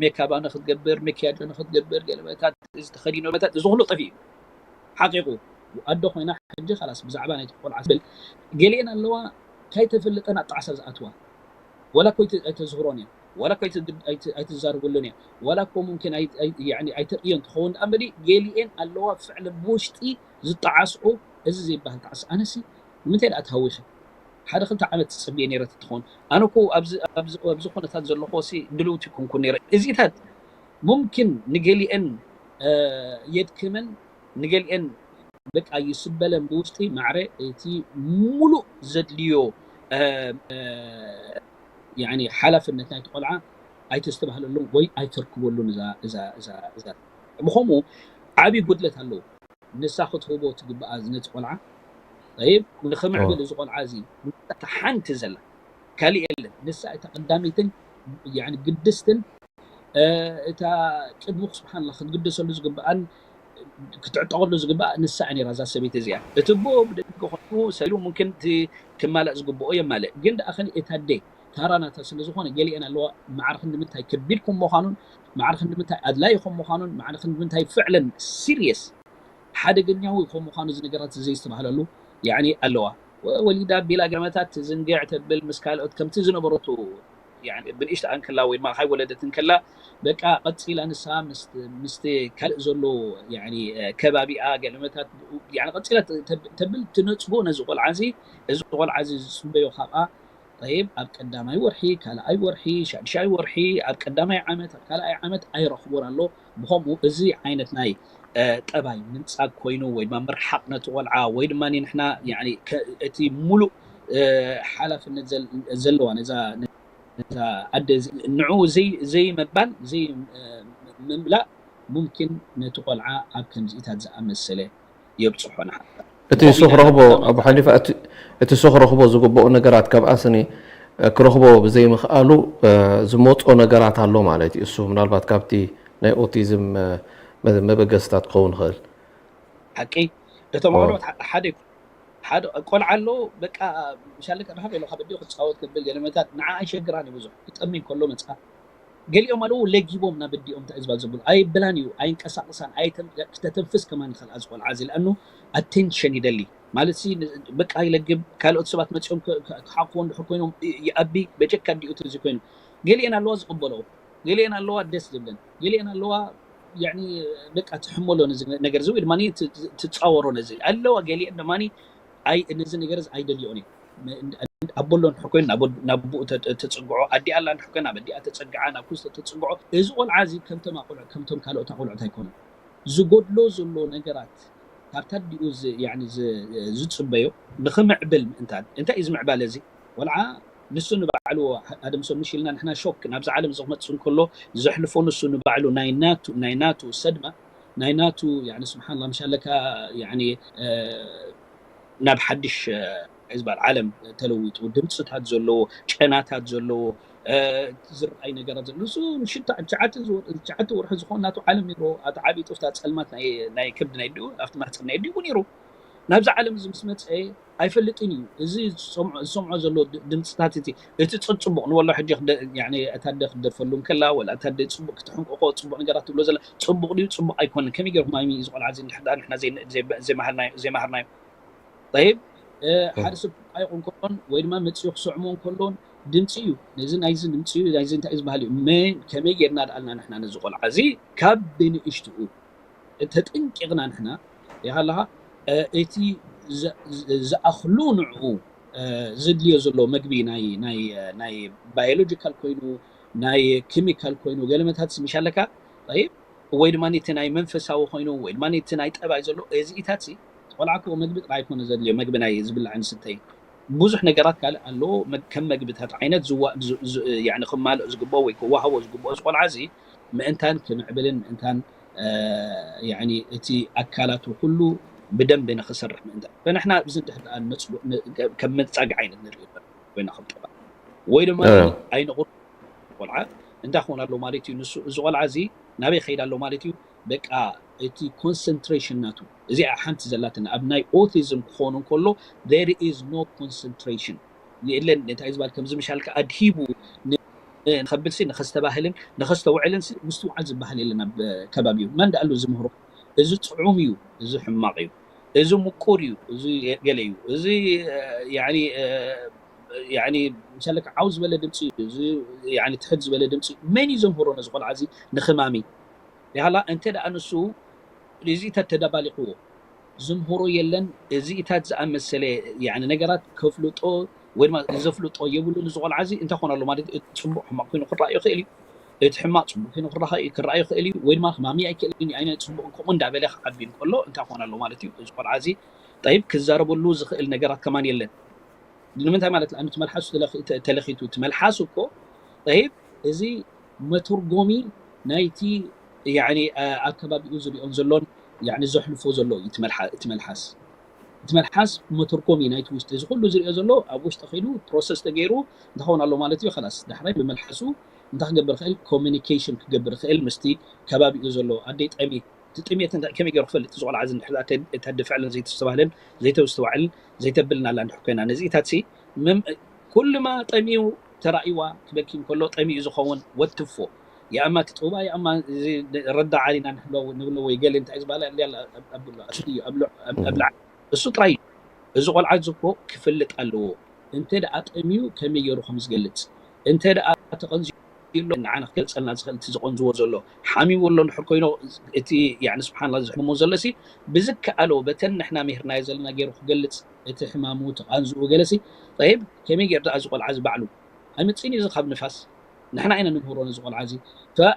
ሜካባ ንክትገብር፣ መኪያጆ ንክትገብር፣ ገለመታት እዚ ተኸዲኖ መታት እዚ ኩሉ ጠፊኡ። ሓቂቁ ኣዶ ኮይና ሕጂ ላስ ብዛዕባ ናይቲ ቆልዓ ትብል። ገሊአን ኣለዋ ካይተፈለጠን ኣብ ጣዕሳ ዝኣትዋ፣ ወላ ኮ ኣይተዝህሮን እያ፣ ወላ ኮ ኣይትዛረበሉን እያ፣ ወላ ኮ ሙምኪን ኣይተርእዮን ትኸውን። ደኣ እምበዲ ገሊአን ኣለዋ ፍዕለ ብውሽጢ ዝጠዓስዑ። እዚ ዘይበሃል ጣዕሲ ኣነሲ ንምንታይ ደኣ ትሃዊኸ? ሓደ ክልተ ዓመት ትጽብየ ነይረ ትኸውን። ኣነ እኮ ኣብዚ ኩነታት ዘለኹ ሲ ድልውቲ ኩንኩን ነይረ። እዚታት ሙምኪን ንገሊአን የድክመን፣ ንገሊአን በቃ ይስበለን ብውሽጢ ማዕረ እቲ ሙሉእ ዘድልዮ ሓላፍነት ናይቲ ቆልዓ ኣይተስተባህለሉን ወይ ኣይተርክበሉን። እዛ ብኸምኡ ዓብዪ ጉድለት ኣለዎ። ንሳ ክትህቦ ትግብኣ ነቲ ቆልዓ። ጠይብ፣ ንኽምዕብል እዚ ቆልዓ እዚ እታ ሓንቲ ዘላ ካልእ የለን። ንሳ እታ ቀዳመይትን ግድስትን እታ ቅድሚ ስብሓንላ ክትግደሰሉ ዝግብኣን ክትዕጠቐሉ ዝግብኣ ንሳ እያ ነይራ፣ እዛ ሰበይቲ እዚኣ። እቲ ቦ ብደቂ ኮይኑ ሰሉ ሙምኪን እቲ ክማላእ ዝግብኦ የማልእ፣ ግን ደኣ ኸኒ እታ ኣደ ታራ ናታ ስለ ዝኾነ ገሊአን ኣለዋ ማዕረ ክንዲ ምንታይ ከቢድ ከም ምዃኑን ማዕረ ክንዲ ምንታይ ኣድላይ ከም ምዃኑን ማዕረ ክንዲ ምንታይ ፍዕለን ሲሪየስ ሓደገኛዊ ከም ምዃኑ እዚ ነገራት ዘይስተባህለሉ ያኒ ኣለዋ። ወሊዳ ቢላ ገመታት ትዝንግዕ ተብል ምስ ካልኦት ከምቲ ዝነበረቱ ብንእሽተኣ እንከላ ወይ ድማ ካይወለደት እንከላ በቃ ቀፂላ ንሳ ምስቲ ካልእ ዘሎ ከባቢኣ ገለመታት ቀፂላ ተብል ትነፅጎ ነዚ ቆልዓ እዚ። እዚ ቆልዓ እዚ ዝፅበዮ ካብኣ ጠይብ ኣብ ቀዳማይ ወርሒ፣ ካልኣይ ወርሒ፣ ሻድሻይ ወርሒ፣ ኣብ ቀዳማይ ዓመት፣ ኣብ ካልኣይ ዓመት ኣይረኽቦን ኣሎ። ብኸምኡ እዚ ዓይነት ናይ ጠባይ ምንጻግ ኮይኑ ወይ ድማ ምርሓቕ ነቲ ቆልዓ ወይ ድማ ንሕና እቲ ሙሉእ ሓላፍነት ዘለዋ ነዛ ኣደ ንዕኡ ዘይመባል ዘይምምላእ ሙምኪን ነቲ ቆልዓ ኣብ ከምዚኢታት ዝኣመሰለ የብፅሖ ንሓ እቲ እሱ ክረኽቦ ኣቡ ሓኒፋ እቲ እሱ ክረኽቦ ዝግብኦ ነገራት ካብኣ ስኒ ክረኽቦ ብዘይምኽኣሉ ዝመፆ ነገራት ኣሎ ማለት እዩ። እሱ ምናልባት ካብቲ ናይ ኦቲዝም መበገስታት ክኸውን ይኽእል። ሓቂ እቶም ኣውሎት ሓደ ሓደ ቆልዓ ኣሎ በቃ ምሻለ ቀርሃብ የሎ ካብ ኣዲኡ ክፃወት ክብል ገለመታት ንዓ ኣይሸግራን እዩ ብዙሕ ክጠሚ ከሎ መፅኣ ገሊኦም ኣለዉ ለጊቦም ናብ ኣዲኦም እንታይ ዝባል ዘብሉ ኣይብላን እዩ ኣይንቀሳቅሳን ክተተንፍስ ከማን ይኽእል ኣዚ ቆልዓ እዚ ለኣኑ ኣቴንሽን ይደሊ ማለት ሲ በቃ ይለግብ ካልኦት ሰባት መፅኦም ክሓቁ እንድሕር ኮይኖም ይኣቢ በጀካ ኣዲኡ እዚ ኮይኑ ገሊአን ኣለዋ ዝቅበልኦ ገሊአን ኣለዋ ደስ ዝብለን ገሊአን ኣለዋ በቃ ትሕመሎ ነገር እዚ ወይ ድማ ትፃወሮ ነዚ ኣለዋ ገሊአን ድማ ኣይ ነዚ ነገር እዚ ኣይደልዮን እዩ ኣቦ ኣሎ እንድሕር ኮይኑ ናብ ብኡ ተፅግዖ ኣዲኣ ኣላ እንድሕር ኮይና ናብ ኣዲኣ ተፀግዓ ናብ ኩስቶ ተፅግዖ እዚ ቆልዓ እዚ ከምቶም ኣቆልዑ ከምቶም ካልኦት ኣቆልዑት ኣይኮኑን ዝጎድሎ ዘሎ ነገራት ካብታ ኣዲኡ ዝፅበዮ ንክምዕብል ምእንታን እንታይ እዩ ዝምዕባለ እዚ ቆልዓ ንሱ ንባዕሉ ኣደምሶ ምሽ ኢልና ንሕና ሾክ ናብዚ ዓለም እዚ ክመፅእ እንከሎ ዘሕልፎ ንሱ ንባዕሉ ናይ ናቱ ናይ ናቱ ሰድማ ናይ ናቱ ስብሓንላ ምሻለካ ናብ ሓድሽ ዝበሃል ዓለም ተለዊጡ ድምፅታት ዘለዎ ጨናታት ዘለዎ ዝረኣይ ነገራት ዘሎ ንሱ ሽታ ትሽዓተ ወርሒ ዝኾን ናቱ ዓለም ነይሩ ኣቲ ዓብይ ጡፍታ ፀልማት ናይ ከብዲ ናይ ድኡ ኣብቲ ማህፀን ናይ ድኡ ነይሩ ናብዚ ዓለም እዚ ምስ መፀ ኣይፈልጥን እዩ እዚ ዝሰምዖ ዘሎ ድምፅታት እቲ እቲ ፅቡቅ ንበሎ ሕጂ እታ ደ ክደርፈሉ እንከላ ወላ እታ ደ ፅቡቅ ክትሕንቆቆ ፅቡቅ ነገራት ትብሎ ዘላ ፅቡቅ ድዩ ፅቡቅ ኣይኮነን ከመይ ገይርኩም ኣሚ እዚ ቆልዓ እዚ እንድሕር ደኣ ንሕና ዘይመሃርናዮ ጠይብ ሓደ ሰብ ክቃይቑ እንከሎን ወይ ድማ መፅኡ ክስዕሞ እንከሎን ድምፂ እዩ ነዚ ናይዚ ድምፂ እዩ ናይዚ እንታይ እዩ ዝበሃል እዩ ከመይ ጌርና ደኣልና ንሕና ነዚ ቆልዓ እዚ ካብ ብንእሽትኡ ተጠንቂቕና ንሕና ይሃለኻ እቲ ዝኣኽሉ ንዕኡ ዘድልዮ ዘሎ መግቢ ናይ ባዮሎጂካል ኮይኑ ናይ ኬሚካል ኮይኑ ገለመታት ስምሽ ኣለካ ይብ ወይ ድማ እቲ ናይ መንፈሳዊ ኮይኑ ወይ ድማ እቲ ናይ ጠባይ ዘሎ እዚኢታት ሲ ቆልዓ እኮ መግቢ ጥራይ ኣይኮነ ዘድልዮ፣ መግቢ ናይ ዝብላዕ ንስተይ ብዙሕ ነገራት ካልእ ኣለዎ። መግ- ከም መግብታት ዓይነት ዝዋ- ዝ- ዝ- ያኒ ክማልኦ ዝግብኦ ወይ ክዋሃቦ ዝግብኦ እዚ ቆልዓ እዚ ምእንታን ክምዕብልን ምእንታን እ፣ ያኒ እቲ ኣካላቱ ኩሉ ብደንብ ንክሰርሕ ምእንታን ንሕና እዚ ድሕር ደኣ ነፅጉ- ን- ከም መፃግዒ ዓይነት ንሪኦ ኮይና ከም ጠባ ወይ ድማ ኣይንቑር ቆልዓ እንታይ ክኾን ኣሎ ማለት እዩ። ንሱ እዚ ቆልዓ እዚ ናበይ ከይድ ኣሎ ማለት እዩ። በቃ እቲ ኮንሰንትሬሽን ናቱ እዚኣ ሓንቲ ዘላትና ኣብ ናይ ኦቲዝም ክኾኑ እንከሎ there is no concentration የለን። እንታይ ዝበሃል ከምዚ ምሻልካ ኣድሂቡ ንኸብልሲ ንኸስተባህልን ንኸስተውዕልን ምስትውዓል ዝበሃል የለን ኣብ ከባቢኡ። መን ደኣሉ ዝምህሮ እዚ ጥዑም እዩ፣ እዚ ሕማቕ እዩ፣ እዚ ምቁር እዩ፣ እዚ ገለ እዩ፣ እዚ ምሻለካ ዓው ዝበለ ድምፂ እዩ፣ እዚ ትሕት ዝበለ ድምፂ እዩ። መን እዩ ዘምህሮ ነዚ ቆልዓ እዚ ንኽማሚ ያላ እንተ ደኣ ንሱ እዚ ተተደባሊቕዎ ዝምህሮ የለን። እዚኢታት ዝኣመሰለ ያኒ ነገራት ከፍልጦ ወይ ድማ ዘፍልጦ የብሉን። እዚ ቆልዓ እዚ እንታይ ክኾን ኣሎ ማለት እዩ? እቲ ፅቡቕ ሕማቕ ኮይኑ ክረኣዮ ይኽእል እዩ። እቲ ሕማቕ ፅቡቕ ኮይኑ ክረኣ- ክረኣዮ ይኽእል እዩ። ወይ ድማ ክማሚ ኣይክእልን እዩ። ኣይነ ፅቡቕ ከምኡ እንዳበለ ክዓቢ እንከሎ እንታይ ክኾን ኣሎ ማለት እዩ? እዚ ቆልዓ እዚ ጠይብ ክዛረበሉ ዝኽእል ነገራት ከማን የለን። ንምንታይ ማለት ለኣኑ እቲ መልሓሱ ተለኺ- ተ- ተለኺቱ እቲ መልሓሱ እኮ ጠይብ እዚ መተርጎሚ ናይቲ ያኒ ኣ- ኣብ ከባቢኡ ዝሪኦን ዘሎን ያኒ ዘሕልፎ ዘሎ እዩ እቲ መልሓ- እቲ መልሓስ እቲ መልሓስ መተርጎሚ ናይቲ ውሽጢ እዚ ኩሉ ዝሪኦ ዘሎ ኣብ ውሽጢ ኸይዱ ፕሮሰስ ተገይሩ እንተኸውን ኣሎ ማለት እዩ። ኸላስ ዳሕራይ ብመልሓሱ እንታይ ክገብር ይኽእል? ኮሚኒኬሽን ክገብር ይኽእል ምስቲ ከባቢኡ ዘሎ ኣደይ ጠሚ እቲ ጥሜት እንታይ ከመይ ገይሩ ክፈልጥ እዚ ቆልዓ እዚ እንድሕር እታ ድፍዕለን ዘይተስተባህለን ዘይተስተዋዕልን ዘይተብልን ኣላ እንድሕር ኮይና ነዚኢታት ሲ ኩልማ ጠሚዩ ተራእይዋ ክበኪ እንከሎ ጠሚኡ ዝኸውን ወትፎ የኣማ ትጥውባ የኣማ ረዳ ዓሊና ንብሎ ወይ ገለ እንታይ ዝበሃላ ኣብሉ ኣብሉ ኣብሉ እሱ ጥራይ እዩ። እዚ ቆልዓ እዚ እኮ ክፈልጥ ኣለዎ። እንተ ደኣ ጠምዩ ከመይ ገይሩ ከም ዝገልጽ፣ እንተ ደኣ ተቐንዝዩ ኣሎ ንዓና ክገልጸልና ዝኽእል እቲ ዝቐንዝዎ ዘሎ ሓሚሙ ኣሎ እንድሕር ኮይኑ እቲ ያኒ ስብሓንላ ዝሕምሞ ዘሎ ሲ ብዝከኣሎ በተን ንሕና ምሂርናዮ ዘለና ገይሩ ክገልጽ እቲ ሕማሙ ተቓንዝኡ ገለሲ ጠይብ ከመይ ገይሩ ደኣ እዚ ቆልዓ እዚ ባዕሉ ኣይመጽእን እዩ እዚ ካብ ንፋስ ንሕና ኢና ንምህሮ ነዚ ቆልዓ እዚ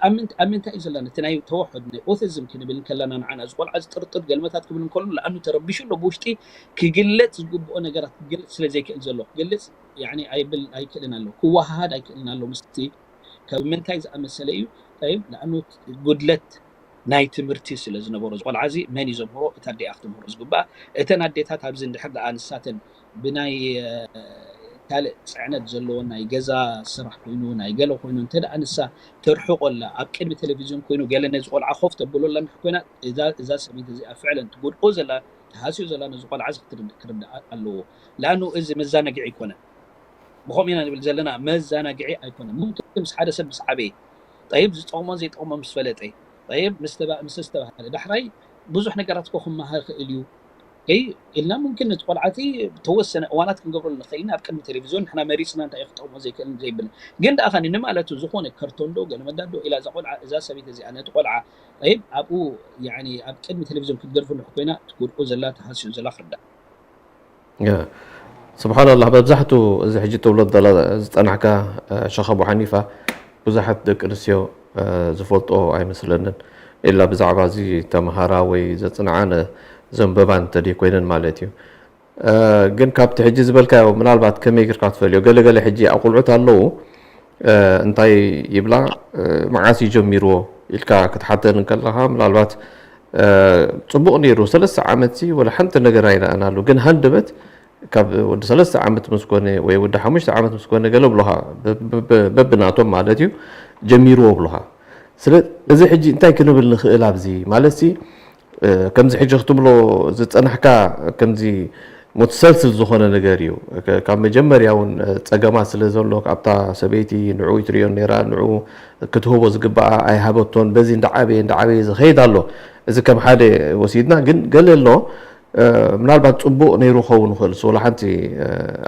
ኣብ ምንታይ እዩ ዘለና እቲ ናይ ተዋሕድ ናይ ኦቲዝም ክንብል እንከለና ንዓና እዚ ቆልዓ እዚ ጥርጥር ገልመታት ክብል እንከሎ ለኣኑ ተረቢሹ ኣሎ ብውሽጢ ክግለጽ ዝግብኦ ነገራት ክገልጽ ስለ ዘይክእል ዘሎ ክገልጽ ኣይክእልን ኣሎ ክወሃሃድ ኣይክእልን ኣሎ ምስቲ ካብ ምንታይ ዝኣመሰለ እዩ ጠይብ ለኣኑ ጉድለት ናይ ትምህርቲ ስለ ዝነበሮ እዚ ቆልዓ እዚ መን እዩ ዘምህሮ እታ ኣዴኣ ክትምህሮ ዝግብኣ እተን ኣዴታት ኣብዚ እንድሕር ደኣ ንሳተን ብናይ ካልእ ፅዕነት ዘለዎ ናይ ገዛ ስራሕ ኮይኑ ናይ ገለ ኮይኑ እንተ ደኣ ንሳ ተርሕቆ ኣላ ኣብ ቅድሚ ቴሌቪዝዮን ኮይኑ ገለ ነዚ ቆልዓ ኮፍ ተብሎ ኣላ እንድሕር ኮይና እዛ እዛ ሰበይቲ እዚኣ ፍዕለን ትጎድኦ ዘላ ተሃስዮ ዘላ ነዚ ቆልዓ እዚ ክትርድ- ክርዳእ ኣለዎ ለኣኑ እዚ መዛነግዒ ኣይኮነን ብኸምኡ ኢና ንብል ዘለና መዛናግዒ ኣይኮነን ሙምክን ምስ ሓደ ሰብ ምስ ዓበየ ጠይብ ዝጠቕሞ ዘይጠቕሞ ምስ ፈለጠ ጠይብ ምስ ተባ- ምስ ዝተባህለ ዳሕራይ ብዙሕ ነገራት እኮ ክመሃር ይኽእል እዩ ኢልና ሙምኪን ነቲ ቆልዓቲ ተወሰነ እዋናት ክንገብረሉ ንኽእል ኢና ኣብ ቅድሚ ቴሌቪዝዮን ንሕና መሪፅና እንታይ እዩ ክጠቕሞ ዘይክእልን ዘይብልን ግን ደኣ ኸኒ ንማለቱ ዝኾነ ከርቶን ዶ ገለ መዳድ ዶ ኢላ እዛ ቆልዓ እዛ ሰበይቲ እዚኣ ነቲ ቆልዓ ጠይብ ኣብኡ ያኒ ኣብ ቅድሚ ቴሌቪዝዮን ክትገድፎ እንድሕር ኮይና ትጎድኦ ዘላ ተሃስዮ ዘላ ክርዳእ ስብሓንላህ መብዛሕቱ እዚ ሕጂ ትብሎ ዘላ ዝፀናሕካ ሸኸ ቡሓኒፋ ብዙሓት ደቂ ኣንስትዮ ዝፈልጦ ኣይመስለንን ኢላ ብዛዕባ እዚ ተምሃራ ወይ ዘፅንዓን ዘንበባን እንተደይ ኮይነን ማለት እዩ ግን ካብቲ ሕጂ ዝበልካዮ ምናልባት ከመይ ጌርካ ትፈልዮ ገለገለ ሕጂ ኣቁልዑት ኣለዉ እንታይ ይብላ መዓስ እዩ ጀሚርዎ ኢልካ ክትሓተን እንከለኻ ምናልባት ፅቡቕ ነይሩ ሰለስተ ዓመት ሲ ወላ ሓንቲ ነገር ኣይረኣናሉ ግን ሃንደበት ካብ ወዲ ሰለስተ ዓመት ምስ ኮነ ወይ ወዲ ሓሙሽተ ዓመት ምስ ኮነ ገለ ብሎኻ በብናቶም ማለት እዩ ጀሚርዎ ብሎኻ ስለ እዚ ሕጂ እንታይ ክንብል ንኽእል ኣብዚ ማለት ሲ ከምዚ ሕጂ ክትብሎ ዝፀናሕካ ከምዚ ሙተሰልስል ዝኾነ ነገር እዩ ካብ መጀመርያ እውን ፀገማት ስለ ዘሎ ኣብታ ሰበይቲ ንዑ ይትሪዮን ነራ ንዑ ክትህቦ ዝግባኣ ኣይሃበቶን በዚ እንዳዓበየ እንዳዓበየ ዝኸይድ ኣሎ እዚ ከም ሓደ ወሲድና ግን ገለ ኣሎ ምናልባት ፅቡቕ ነይሩ ኸውን ይኽእል ስወላ ሓንቲ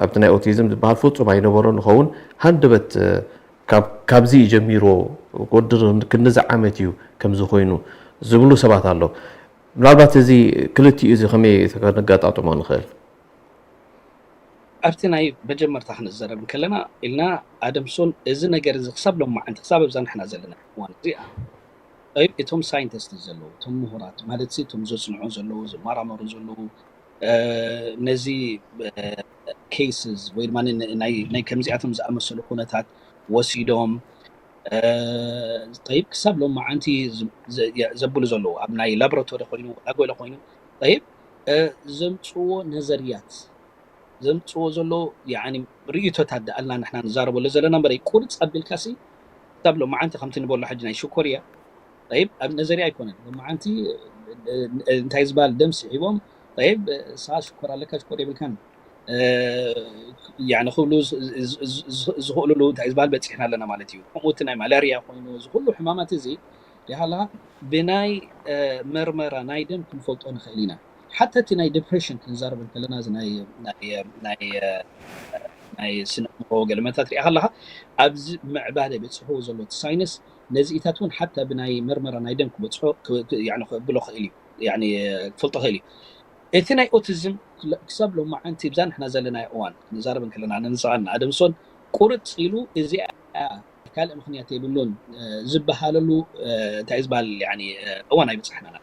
ኣብቲ ናይ ኦቲዝም ዝበሃል ፍፁም ኣይነበሮ ንኸውን ሃንደበት ካብዚ እዩ ጀሚርዎ ወዲ ክንዚ ዓመት እዩ ከምዚ ኮይኑ ዝብሉ ሰባት ኣሎ ምናልባት እዚ ክልቲኡ እዚ ከመይ ከነጋጣጥሞ ንኽእል ኣብቲ ናይ መጀመርታ ክንዘረብ ከለና ኢልና ኣደምሶን እዚ ነገር እዚ ክሳብ ሎማዓንቲ ክሳብ ኣብዛ ንሕና ዘለና እዋን እዚኣ እቶም ሳይንቲስት ዘለዉ፣ እቶም ምሁራት ማለት እቶም ዘፅንዑ ዘለዉ፣ ዝመራመሩ ዘለዉ፣ ነዚ ኬስስ ወይ ድማ ናይ ከምዚኣቶም ዝኣመሰሉ ኩነታት ወሲዶም፣ ጠይብ ክሳብ ሎም መዓንቲ ዘብሉ ዘለዉ ኣብ ናይ ላቦራቶሪ ኮይኑ ኣጎለ ኮይኑ፣ ጠይብ ዘምፅዎ ነዘርያት ዘምፅዎ ዘሎ ርኢቶታት ደኣልና ንሕና ንዛረበሎ ዘለና እምበረ፣ ቁርፅ ኣቢልካሲ ክሳብ ሎም መዓንቲ ከምቲ ንበሎ ሕጂ ናይ ሽኮርያ ጠይብ ኣብ ነዘርያ ኣይኮነን። ሎም መዓንቲ እንታይ ዝበሃል ደም ስሒቦም፣ ጠይብ ንስኻ ሽኮር ኣለካ ሽኮር የብልካን ክብሉ ዝኽእሉሉ እንታይ ዝበሃል በፂሕና ኣለና ማለት እዩ። ከምኡ እቲ ናይ ማላርያ ኮይኑ እዚ ኩሉ ሕማማት እዚ ሪኢኻ ኣለኻ ብናይ መርመራ ናይ ደም ክንፈልጦ ንኽእል ኢና። ሓታ እቲ ናይ ዲፕሬሽን ክንዛረብ እንከለና ናይ ስነ ኣእምሮ ገለመታት ሪኢኻ ኣለኻ ኣብዚ ምዕባለ በፂሕዎ ዘሎ እቲ ሳይንስ ነዚኢታት እውን ሓታ ብናይ መርመራ ናይ ደም ክበፅሖ ክብሎ ክእል እዩ ክፈልጦ ክእል እዩ። እቲ ናይ ኦቲዝም ክሳብ ሎማዓንቲ ብዛ ንሕና ዘለና እዋን ንዛረብ እንከለና ንንስኻን ንኣደምሶን ቁርፅ ኢሉ እዚኣ ካልእ ምክንያት የብሉን ዝበሃለሉ እንታይ ዝበሃል እዋን ኣይበፃሕናና።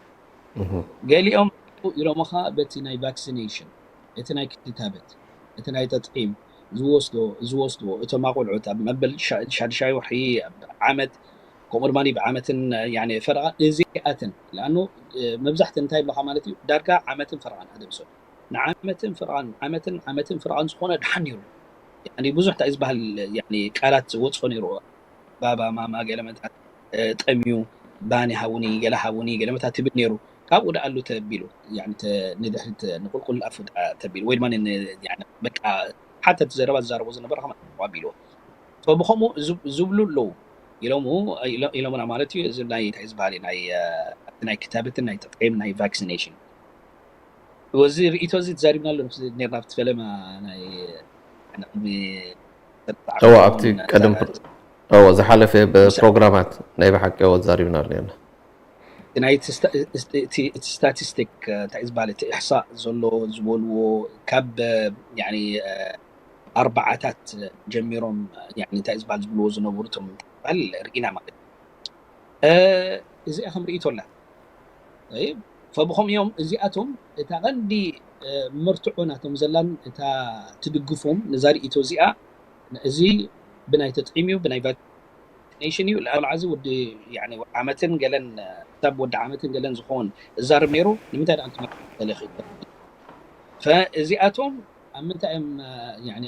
ገሊኦም ኢሎምኻ በቲ ናይ ቫክሲኔሽን እቲ ናይ ክታበት እቲ ናይ ተጥዒም ዝወስዶ ዝወስድዎ እቶም ኣቆልዑት ኣብ መበል ሻድሻይ ወርሒ ዓመት ከምኡ ድማ ብዓመትን ፈረቓ እዚኣትን ለኣኑ መብዛሕቲ እንታይ ይብለኻ ማለት እዩ ዳርጋ ዓመትን ፈረቓን ኣደምሶ ንዓመትን ፍርቓን ዓመትን ዓመትን ፍርቓን ዝኾነ ድሓን ነይሩ ብዙሕ እንታይ ዝበሃል ቃላት ዝወፅኦ ነይሩ ባባ ማማ ገለመታት ጠምዩ ባኒ ሃውኒ ገለ ሃውኒ ገለመታት ትብል ነይሩ ካብኡ ደኣሉ ተቢሉ ንድሕሪት ንቁልቁል ኣፉ ተቢሉ ወይ ድማ በቃ ሓተ እቲ ዘረባ ዝዛረቦ ዝነበረ ከማ ኣቢልዎ ብከምኡ ዝብሉ ኣለዉ ኢሎምና ማለት እዩ እዚ ናይ እንታይ ዝበሃል ናይ ክታበትን ናይ ተጥዒም ናይ ቫክሲኔሽን እዚ ርእይቶ እዚ ተዛሪብናሉ ነርና ኣብቲ ፈለማ ናይ እዎ ኣብቲ ቀደም እዎ ዝሓለፈ ብፕሮግራማት ናይ ብሓቂ እዎ ተዛሪብናሉ ነርና ናይ እቲ ስታቲስቲክ እንታይ ዝበሃል እቲ እሕሳእ ዘሎ ዝበልዎ ካብ ኣርባዓታት ጀሚሮም እንታይ ዝበሃል ዝብልዎ ዝነበሩ እቶም ዝበሃል ርኢና ማለት እዚኣ ከም ርእይቶ ኣላ ፈብኸም እዮም እዚኣቶም እታ ቀንዲ መርትዖ ናቶም ዘላን እታ ትድግፎም ነዛ ርእይቶ እዚኣ እዚ ብናይ ተጥዒም እዩ ብናይ ቫክሲኔሽን እዩ ቆልዓ እዚ ወዲ ዓመትን ገለን ክሳብ ወዲ ዓመትን ገለን ዝኸውን እዛርብ ነይሩ ንምንታይ ደኣ እዚኣቶም ኣብ ምንታይ እዮም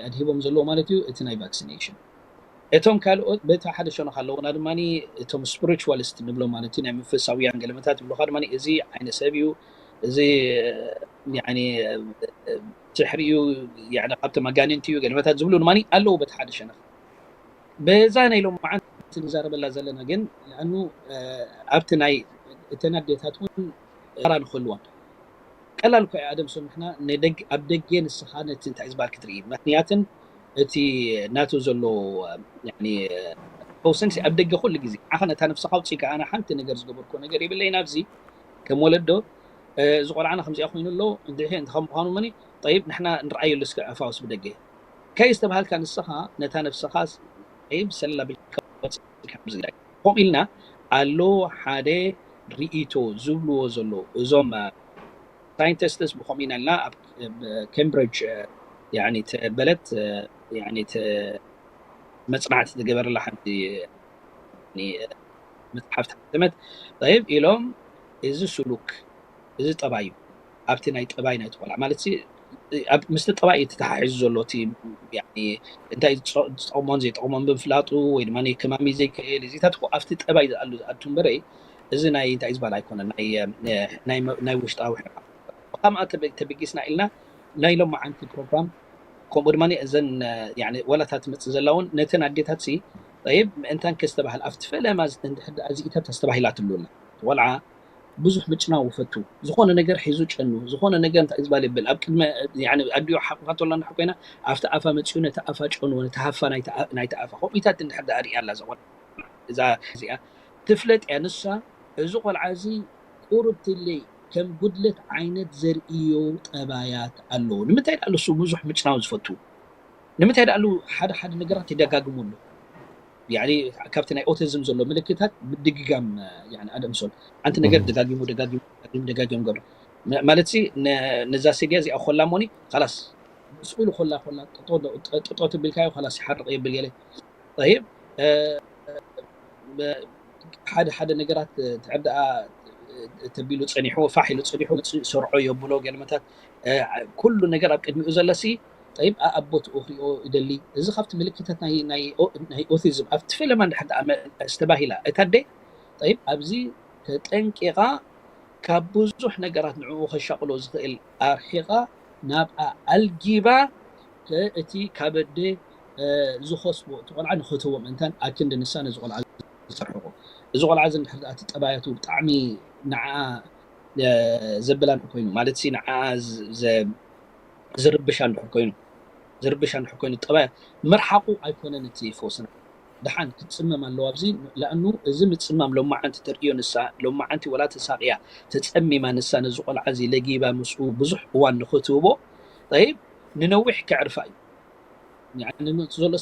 ኣድሂቦም ዘለዎ ማለት እዩ እቲ ናይ ቫክሲኔሽን እቶም ካልኦት በቲ ሓደ ሸነኽ ኣለውና ድማ እቶም ስፒሪቹዋሊስት ንብሎ ማለት እዩ ናይ መንፈሳውያን ገለመታት ይብሉካ ድማ እዚ ዓይነ ሰብ እዩ እዚ ስሕሪ እዩ ካብቶም ኣጋንንቲ እዩ ገለመታት ዝብሉ ድማ ኣለዉ በቲ ሓደ ሸነኽ በዛ ናይ ሎም መዓልቲ ንዛረበላ ዘለና ግን ኣኑ ኣብቲ ናይ እተን ኣዴታት እውን ራ ንክህልወን ቀላል እኮ ኣደምሶ ንሕና ኣብ ደገ ንስኻ ነቲ እንታይ ዝበሃል ክትርኢ ምክንያትን እቲ ናቱ ዘሎ ፈውስን ኣብ ደገ ኩሉ ግዜ ዓኸ ነታ ነፍስኻ ውፅኢካ ኣነ ሓንቲ ነገር ዝገበርኮ ነገር የብለይ ናብዚ ከም ወለዶ እዚ ቆልዓና ከምዚኣ ኮይኑ ኣሎ እንድሒ እንተ ከም ምዃኑ መኒ ጠይብ ንሕና ንረኣየሉ እስከ ዕፋውስ ብደገ ከይ ዝተባሃልካ ንስኻ ነታ ነፍስኻ ጠይብ ሰላ ብልካ ከምኡ ኢልና ኣሎ ሓደ ርእይቶ ዝብልዎ ዘሎ እዞም ሳይንቲስትስ ብኸምኡ ኢና ኢልና ኣብ ኬምብሪጅ በለት መፅናዕቲ ዝገበረላ ሓንቲ መፅሓፍ ተሓተመት ይብ ኢሎም እዚ ስሉክ እዚ ጠባይ እዩ ኣብቲ ናይ ጠባይ ናይ ቆልዓ ማለት ምስቲ ጠባይ እዩ ተተሓሒዙ ዘሎ እቲ እንታይ ዝጠቕሞን ዘይጠቕሞን ብምፍላጡ ወይ ድማ ክማሚ ዘይክእል እዚታት ኣብቲ ጠባይ ዝኣሉ ዝኣቱ እምበረ እዚ ናይ እንታይ ዝበሃል ኣይኮነን ናይ ውሽጣዊ ሕራ ብከምኣ ተበጊስና ኢልና ናይ ሎማዓንቲ ፕሮግራም ከምኡ ድማ እዘን ወላታት ትመፅእ ዘላ እውን ነተን ኣዴታት ሲ ይብ ምእንታን ከዝተባህል ኣብቲ ፈለማ እዚኢታት ኣስተባሂላ ትሉና ቆልዓ ብዙሕ ምጭናው ፈቱ ዝኾነ ነገር ሒዙ ጨኑ ዝኾነ ነገር እንታይ ዝበሃል ይብል ኣብ ቅድሚ ኣዲኡ ሓቁፋ ተሎ እንድሕር ኮይና ኣብቲ ኣፋ መፂኡ ነቲ ኣፋ ጨንዎ ነቲ ሃፋ ናይቲ ኣፋ ከምኡታት እንድሕር ዳኣ ሪኣ ኣላ እዛ ቆልዓ እዛ እዚኣ ትፍለጥ እያ ንሳ እዚ ቆልዓ እዚ ቁርብትለይ ከም ጉድለት ዓይነት ዘርእዮ ጠባያት ኣለዎ ንምንታይ ዳኣ ንሱ ብዙሕ ምጭናው ዝፈቱ ንምንታይ ዳኣ ሓደ ሓደ ነገራት ይደጋግሙ ኣሎ ያኒ ካብቲ ናይ ኦቲዝም ዘሎ ምልክታት ብድግጋም ያኒ ኣደምሶን ሓንቲ ነገር ደጋጊሙ ደጋጊሙ ደጋጊሙ ደጋጊሙ ገብረ ማለት ሲ ነዛ ሴድያ እዚኣ ኮላ ሞኒ ላስ ስኢሉ ኮላ ኮላ ጥጦ ትብልካዮ ላስ ይሓርቕ የብል ገለ ይብ ሓደ ሓደ ነገራት ትዕዳኣ ተቢሉ ፀኒሑ ፋሕ ኢሉ ፀኒሑ ሰርዖ የብሎ ገለመታት ኩሉ ነገር ኣብ ቅድሚኡ ዘለሲ ጠይብ ኣኣቦትኡ ክሪኦ ይደሊ። እዚ ካብቲ ምልክታት ናይ ኦቲዝም ኣብቲ ፈለማ እንድሕር ዝተባሂላ እታ ኣደ ጠይብ ኣብዚ ተጠንቂቓ ካብ ብዙሕ ነገራት ንዕኡ ከሻቕሎ ዝኽእል ኣርሒቓ ናብኣ ኣልጊባ እቲ ካብ ኣደ ዝኸስቦ እቲ ቆልዓ ንኽትቦ ምእንታን ኣክንዲ ንሳ ነዚ ቆልዓ ዝተርሕቆ እዚ ቆልዓ እዚ እንድሕር እቲ ጠባያቱ ብጣዕሚ ንዓ ዘብላ እንድሕር ኮይኑ ማለት ሲ ንዓ ዝርብሻ እንድሕር ኮይኑ ዝርብሻ እንድሕር ኮይኑ ጠባያ ምርሓቁ ኣይኮነን እቲ ፈውስና ደሓን ክትፅመም ኣለዋ ኣብዚ ለኣኑ እዚ ምፅማም ሎማዓንቲ ተርእዮ ንሳ ሎማዓንቲ ወላ ተሳቅያ ተፀሚማ ንሳ ነዚ ቆልዓ እዚ ለጊባ ምስኡ ብዙሕ እዋን ንክትህቦ ጠይብ ንነዊሕ ከዕርፋ እዩ ንመፅእ ዘሎ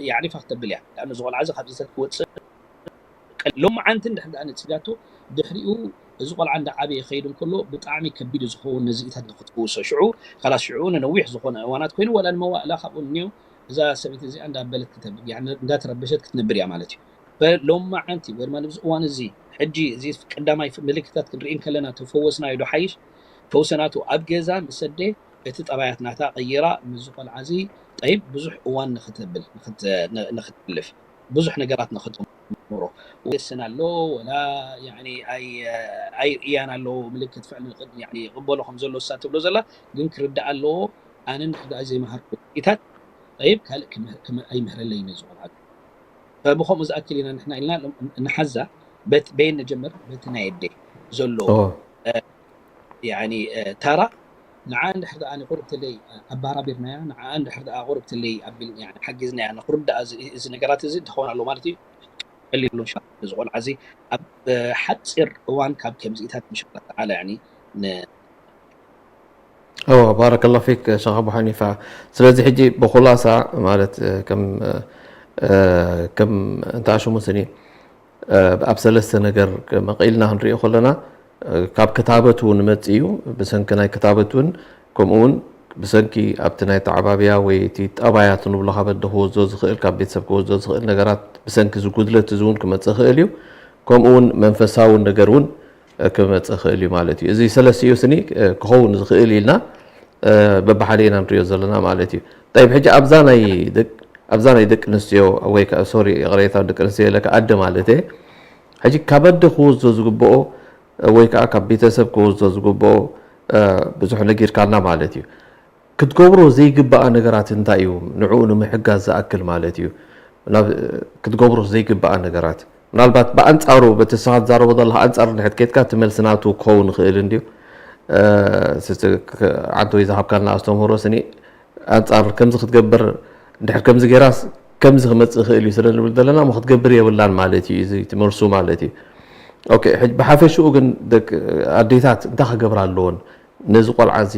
የዕሪፋ ክተብል እያ። ንዚ ቆልዓ እዚ ካብዚ ክወፅእ ሎማዓንቲ እንድሕር ደኣ ነፂጋቶ ድሕሪኡ እዚ ቆልዓ እንዳዓበየ ከይድ እንከሎ ብጣዕሚ ከቢድ ዝኸውን ነዚኢታት ንክትፍውሶ ሽዑ ካላስ ሽዑ ንነዊሕ ዝኾነ እዋናት ኮይኑ ወላ ንመዋእላ ካብኡ እኒኦ እዛ ሰበይቲ እዚኣ እንዳበለት ክተብል እንዳተረበሸት ክትነብር እያ ማለት እዩ። ሎማዓንቲ ወይ ድማ ንብዚ እዋን እዚ ሕጂ እዚ ቀዳማይ ምልክታት ክንርኢ እንከለና ተፈወስናዮ ዶ ሓይሽ ፈውሰናቱ ኣብ ገዛ ምሰደ እቲ ጠባያት ናታ ቀይራ ምዚ ቆልዓ እዚ ጠይብ ብዙሕ እዋን ንክተብል ንክትልፍ ብዙሕ ነገራት ንክጥምሮ ወስን ኣሎ ወላ ኣይርእያን ኣለዎ ምልክት ፍዕል ይቕበሎ ከም ዘሎ ሳ ትብሎ ዘላ ግን ክርዳእ ኣለዎ ኣነ ንሕዳ ዘይመሃርኩ ኢታት ጠይብ ካልእ ኣይምህረለይ ነዚ ቆልዓ ብከምኡ ዝኣክል ኢና ንሕና ኢልና ንሓዛ በየን ንጀምር በቲ ናይ ኣደይ ዘሎ ታራ ንዓ እንድሕር ደኣ ቁርብትለይ ኣባራቢርናያ ንዓ እንድሕር ደኣ ቁርብትለይ ኣቢል ሓጊዝናያ ንክርዳኣ እዚ ነገራት እዚ እንትኸውን ኣሎ ማለት እዩ ቀሊሉ እንሻ እዚ ቆልዓ እዚ ኣብ ሓፂር እዋን ካብ ከምዚኢታት እንሻ ተዓላ ያኒ እዎ ባረከላ ፊክ ሸኽ ኣቡ ሓኒፋ ስለዚ ሕጂ ብኩላሳ ማለት ከም ከም እንታ ሽሙ ስኒ ኣብ ሰለስተ ነገር መቐኢልና ክንሪኦ ከለና ካብ ክታበት እውን መፅ እዩ ብሰንኪ ናይ ክታበት እውን ከምኡ እውን ብሰንኪ ኣብቲ ናይ ተዓባብያ ወይ እቲ ጠባያት ንብሎ ካብ ኣደ ክወስዶ ዝኽእል ካብ ቤተሰብ ክወስዶ ዝኽእል ነገራት ብሰንኪ ዝጉድለት እዚ እውን ክመፅእ ይኽእል እዩ ከምኡ እውን መንፈሳዊ ነገር እውን ክመፅእ ይኽእል እዩ ማለት እዩ እዚ ሰለስቲኡ ስኒ ክኸውን ዝኽእል ኢልና በብሓደ ኢና ንሪኦ ዘለና ማለት እዩ ጠይብ ሕጂ ኣብዛ ናይ ኣብዛ ናይ ደቂ ኣንስትዮ ወይ ሶሪ ይቕሬታ ደቂ ኣንስትዮ ኢለ ኣደ ማለት እየ ሕጂ ካብ ኣደ ክወስዶ ዝግብኦ ወይ ከዓ ካብ ቤተሰብ ክወስዶ ዝግብኦ ብዙሕ ነጊርካና ማለት እዩ ክትገብሮ ዘይግባኣ ነገራት እንታይ እዩ ንዕኡ ንምሕጋዝ ዝኣክል ማለት እዩ ክትገብሮ ዘይግባኣ ነገራት ምናልባት ብኣንፃሩ በቲ ስኻ ትዛረቦ ዘለካ ኣንፃር ንድሕር ከድካ እቲ መልሲ ናቱ ክኸውን ይኽእል እንድዩ ዓንተ ወይ ዝሃብካልና ኣስተምህሮ ስኒ ኣንፃር ከምዚ ክትገብር እንድሕር ከምዚ ገይራስ ከምዚ ክመፅእ ይኽእል እዩ ስለ ንብል ዘለና እሞ ክትገብር የብላን ማለት እዩ እዚ ትመልሱ ማለት እዩ ኦኬ ብሓፈሽኡ ግን ደቂ ኣዴታት እንታይ ክገብራ ኣለዎን ነዚ ቆልዓ እዚ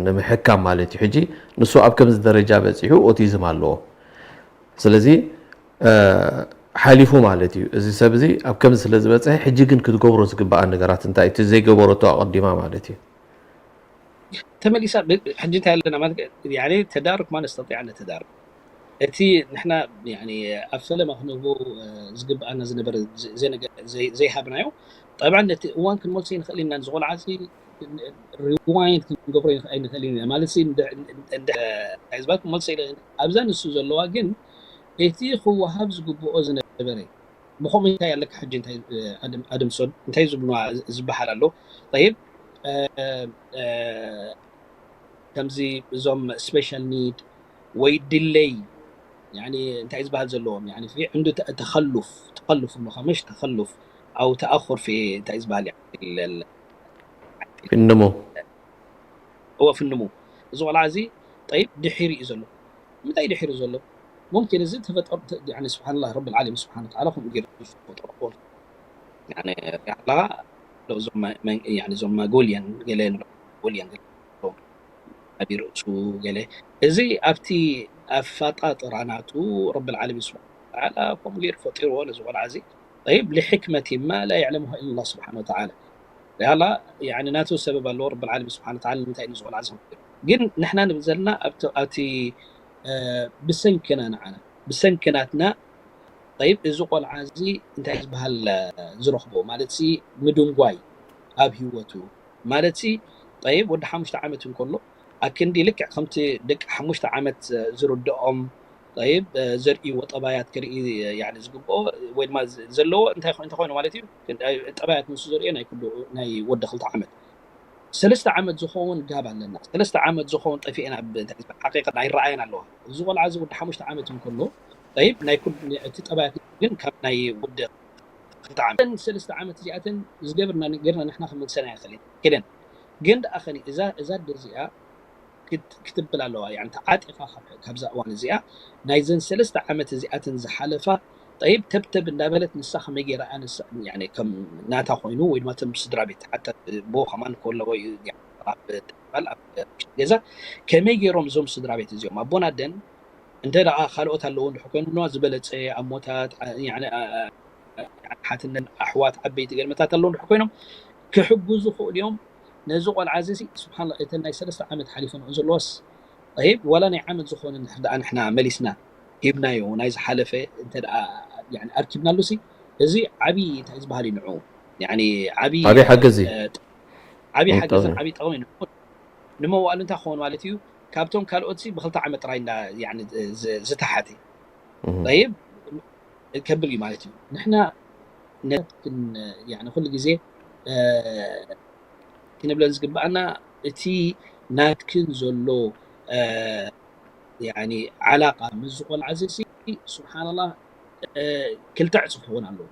ንምሕካም ማለት እዩ ሕጂ ንሱ ኣብ ከምዚ ደረጃ በፂሑ ኦቲዝም ኣለዎ ስለዚ ሓሊፉ ማለት እዩ እዚ ሰብ እዚ ኣብ ከምዚ ስለ ዝበፅሐ ሕጂ ግን ክትገብሮ ዝግበኣ ነገራት እንታይ እቲ ዘይገበረቶ ኣቐዲማ ማለት እዩ ተመሊሳ ሕጂ እንታይ ኣለና ማለት ተዳርክ ማለት ስተጢዕ ኣለ ተዳርክ እቲ ንሕና ኣብ ፈለማ ክንህቦ ዝግብኣና ዝነበረ ዘይሃብናዮ ጠብዓ ነቲ እዋን ክንመልሶ ይንኽእል ኢና ዝቆልዓ rewind ክንገብሮ ኣይንኽእል ኢና ማለት ህዝባት ክመልሶ ይኽእል ኣብዛ ንሱ ዘለዋ ግን እቲ ክወሃብ ዝግብኦ ዝነበረ ብከምኡ እንታይ ኣለካ ሕጂ ኣደምሶን እንታይ ዝብልዋ ዝበሃል ኣሎ ይብ ከምዚ እዞም special need ወይ ድለይ እንታይ ዝበሃል ዘለዎም ተኸሉፍ ተኸሉፍ እሞ ከመሽ ተኸሉፍ ኣው ተኣኹር ፊ እንታይ ዝበሃል ፍንሙ እወ ፍንሙ እዚ ቆልዓ እዚ ጠይብ ድሒሩ እዩ ዘሎ ምንታይ ድሒሩ ዘሎ ሙምኪን እዚ ተፈጠሩ ስብሓንላ ረብ ዓለም ስብሓን ተዓላ ከምኡ ገይሩ ዝፈጠሩ ክኾኑ ኣለኻ እዞም ማጎልያን ገለ ጎልያን ኣብ ርእሱ ገለ እዚ ኣብቲ ኣፋጣጥራ ናቱ ረብ ዓለም ስብሓን ወተዓላ ከምኡ ገይሩ ፈጢርዎ ነዚ ቆልዓ እዚ። ጠይብ፣ ሊሕክመቲ ማ ላ የዕለሙሃ ኢላ ላህ ስብሓን ወተዓላ። ያላ፣ ያኒ ናቱ ሰበብ ኣለዎ ረብል ዓለሚን ስብሓን ወተዓላ ንምንታይ ነዚ ቆልዓ እዚ ፈጢሩ። ግን ንሕና ንብል ዘለና ኣብቲ ኣብቲ፣ እ፣ ብሰንክና ንዓና ብሰንኪ ናትና። ጠይብ፣ እዚ ቆልዓ እዚ እንታይ ዝበሃል፣ እ፣ ዝረኽቦ ማለት ሲ ምድንጓይ ኣብ ህይወቱ ማለት ሲ። ጠይብ፣ ወዲ ሓሙሽተ ዓመት እንከሎ ኣክንዲ ልክዕ ከምቲ ደቂ ሓሙሽተ ዓመት ዝርድኦም፣ ጠይብ፣ ዘርእይዎ ጠባያት ክርኢ፣ ያኒ፣ ዝግብኦ ወይ ድማ ዘለዎ እንታይ ኮ-፣ እንተኾይኑ ማለት እዩ። ጠባያት ንሱ ዘርእዮ ናይ ኩሉ ናይ ወዲ ክልተ ዓመት። ሰለስተ ዓመት ዝኸውን ጋብ ኣለና። ሰለስተ ዓመት ዝኸውን ጠፊኤና፣ ብ-፣ እንታይ ይበሃል፣ ሓቂቐ ኣይረኣየን ኣለዋ። እዚ ቆልዓ እዚ ወዲ ሓሙሽተ ዓመት እንከሎ፣ ጠይብ፣ ናይ ኩሉ እቲ ጠባያት ግን ካብ ናይ ወዲ ክልተ ዓመት። እተን ሰለስተ ዓመት እዚኣተን ዝገብርና ጌርና ንሕና ክመልሰና ይኽእል እዩ። ክደን ግን ደኣ ኸኒ እዛ፣ እዛ ኣደ እዚኣ ክት-፣ ክትብል ኣለዋ። ያኒ ተዓጢቓ ካብ፣ ካብዛ እዋን እዚኣ ናይዘን ሰለስተ ዓመት እዚኣተን ዝሓለፋ፣ ጠይብ፣ ተብተብ እንዳበለት ንሳ ከመይ ገይራ ኣነሳ፣ ያኒ ከም ናታ ኮይኑ ወይ ድማ እቶም ስድራ ቤት ሓታ ብኡ ከማን ከሎ ወይ ኣብ ትባል ኣብ ውሽጢ ገዛ ከመይ ገይሮም እዞም ስድራ ቤት እዚኦም ኣቦን ኣደን እንተ ደኣ ካልኦት ኣለዉ እንድሕር ኮይኑ ድማ ዝበለጸ ኣሞታት፣ ዓ-፣ ያኒ፣ ኣ-፣ ኣ-፣ ሓትነን ኣሕዋት ዓበይቲ ገልመታት ኣለዉ እንድሕር ኮይኖም ክሕግዙ ክእሉ እዮም። ነዚ ቆልዓ እዚ ሲ፣ ስብሓንላ፣ እተን ናይ ሰለስተ ዓመት ሓሊፈንኦ ዘለዋስ፣ ጠይብ፣ ዋላ ናይ ዓመት ዝኾነ እንድሕር ደኣ ንሕና መሊስና ሂብናዮ፣ ናይ ዝሓለፈ እንተ ደኣ፣ ያኒ፣ ኣርኪብናሉ ሲ፣ እዚ ዓቢ፣ እንታይ ዝበሃል እዩ ንዕኡ? ያኒ፣ ዓቢ፣ ዓቢ ሓገዝ እዩ። እ፣ ዓቢ እ፣ ሓገዝን ጠቕሚ። ዓቢ ጠቕሚ እዩ ንዕኡ። ንመዋእሉ እንታይ ክኸውን ማለት እዩ? ካብቶም ካልኦት ሲ ብክልተ ዓመት ጥራይ እንዳ፣ ያኒ፣ ዝ-፣ ዝተሓተ። እህ። ጠይብ፣ ከብል እዩ ማለት እዩ። ንሕና ነ-፣ ክን-፣ ያኒ፣ ኩሉ ግዜ፣ እ፣ ክንብለን ዝግብኣና እቲ ናትክን ዘሎ፣ እ፣ ያኒ፣ ዓላቃ ምስ ዝቆልዓ እዚ ሲ፣ ስብሓንላህ፣ እ፣ ክልተ ዕጽፍ ክኸውን ኣለዎ።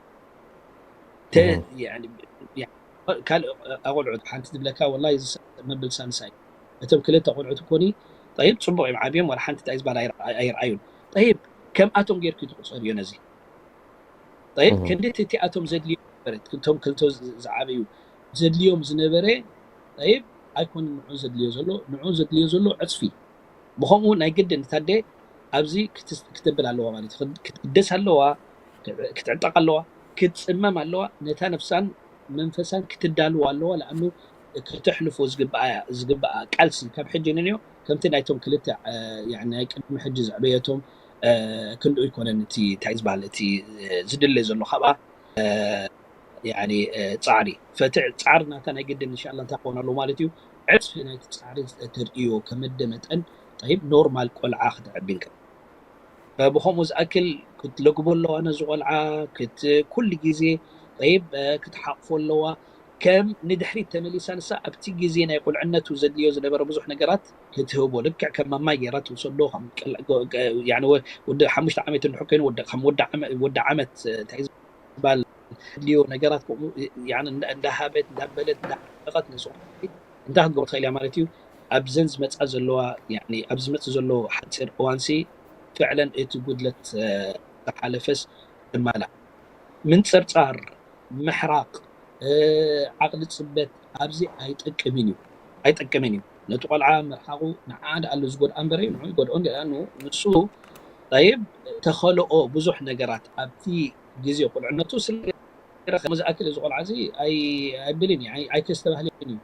ተ-፣ እህ። ያኒ፣ ያኒ፣ ካልእ ኣቆልዑት ሓንቲ ትብለካ፣ ወላሂ፣ እዚ መብል ሳንሳ እዩ። እቶም ክልተ ቆልዑት እኮኒ፣ ጠይብ፣ ጽቡቕ እዮም ዓብዮም፣ ዋላ ሓንቲ እንታይ ዝበሃል ኣይረ-፣ ኣይረኣዩን። ጠይብ፣ ከምኣቶም ጌርኪ ትቑጸርዮ ነዚ። ጠይብ፣ እህ። ክንድቲ እቲኣቶም ዘድልዮም ነበረ፣ እቶም ክልተ ዝ-፣ ዝዓበዩ ዘድልዮም ዝነበረ፣ ጠይብ፣ ኣይኮነን ንዑ ዘድልዮ ዘሎ፣ ንዑ ዘድልዮ ዘሎ ዕጽፊ። ብኸምኡ ናይ ግድን እታ ኣደ ኣብዚ ክትስ-፣ ክትብል ኣለዋ ማለት እዩ። ክት-፣ ክትግደስ ኣለዋ፣ ክዕ-፣ ክትዕጠቕ ኣለዋ፣ ክትጽመም ኣለዋ፣ ነታ ነፍሳን መንፈሳን ክትዳልዋ ኣለዋ። ለኣኑ ክተሕልፎ ዝግብኣ፣ ዝግብኣ ቃልሲ ካብ ሕጂ ንንዮ ከምቲ ናይቶም ክልተ፣ እ፣ ያኒ ናይ ቅድሚ ሕጂ ዘዕበየቶም፣ እ፣ ክንድኡ ኣይኮነን እቲ እንታይ ዝበሃል እቲ፣ እ፣ ዝድለ ዘሎ ካብኣ፣ እ፣ ያኒ፣ እ፣ ጻዕሪ። ፈቲ ጻዕሪ ናታ ናይ ግድን እንሻላ እንታይ ክኾን ኣለዎ ማለት እዩ? ዕጽፊ ናይቲ ጻዕሪ ተርእዮ ከም ኣደ መጠን፣ ጠይብ፣ ኖርማል ቆልዓ ክትዕቢ እንከ ብኸምኡ ዝኣክል ክትለግቦ ኣለዋ ነዚ ቆልዓ፣ ክት-፣ ኩሉ ግዜ፣ ጠይብ፣ እ፣ ክትሓቕፎ ኣለዋ። ከም ንድሕሪት ተመሊሳ ንሳ ኣብቲ ግዜ ናይ ቁልዕነቱ ዘድልዮ ዝነበረ ብዙሕ ነገራት ክትህቦ፣ ልክዕ ከም ማማይ ገይራ ትውሰዶ፣ ከም ቀል-፣ ጎ-፣ ገ-፣ ያኒ ወ-፣ ወዲ ሓሙሽተ ዓመት እንድሕር ኮይኑ፣ ወዲ፣ ከም ወዲ ዓመ-፣ ወዲ ዓመት፣ እ፣ እንታይ ዝበሃል ዘድልዮ ነገራት ከምኡ፣ ያኒ እንዳ-፣ እንዳሃበት፣ እንዳበለት፣ እንዳዓጠቐት ነዚ ቆልዓ እንታይ ክትገብሮ ትኽእል እያ ማለት እዩ? ኣብዘን ዝመጻ ዘለዋ፣ ያኒ ኣብ ዝመጽእ ዘሎ ሓጺር እዋንሲ ፍዕለን እቲ ጉድለት፣ እ፣ ዝሓለፈስ ትማላእ። ምንጽርጻር፣ ምሕራቕ፣ እ፣ ዓቕሊ ጽበት ኣብዚ ኣይጠቅምን እዩ። ኣይጠቅምን እዩ። ነቲ ቆልዓ ምርሓቑ ንዓ ደኣ ኣሎ ዝጎድኣ እምበር እዩ፣ ንዑ ይጎድኦን ገለ ኑ-፣ ንሱ፣ ጠይብ፣ ተኸልኦ ብዙሕ ነገራት ኣብቲ ግዜ ቁልዕነቱ ስለ ከምኡ ዝኣክል እዚ ቆልዓ እዚ ኣይ-፣ ኣይብልን እዩ፣ ኣይ-፣ ኣይከስተባህልን እዩ።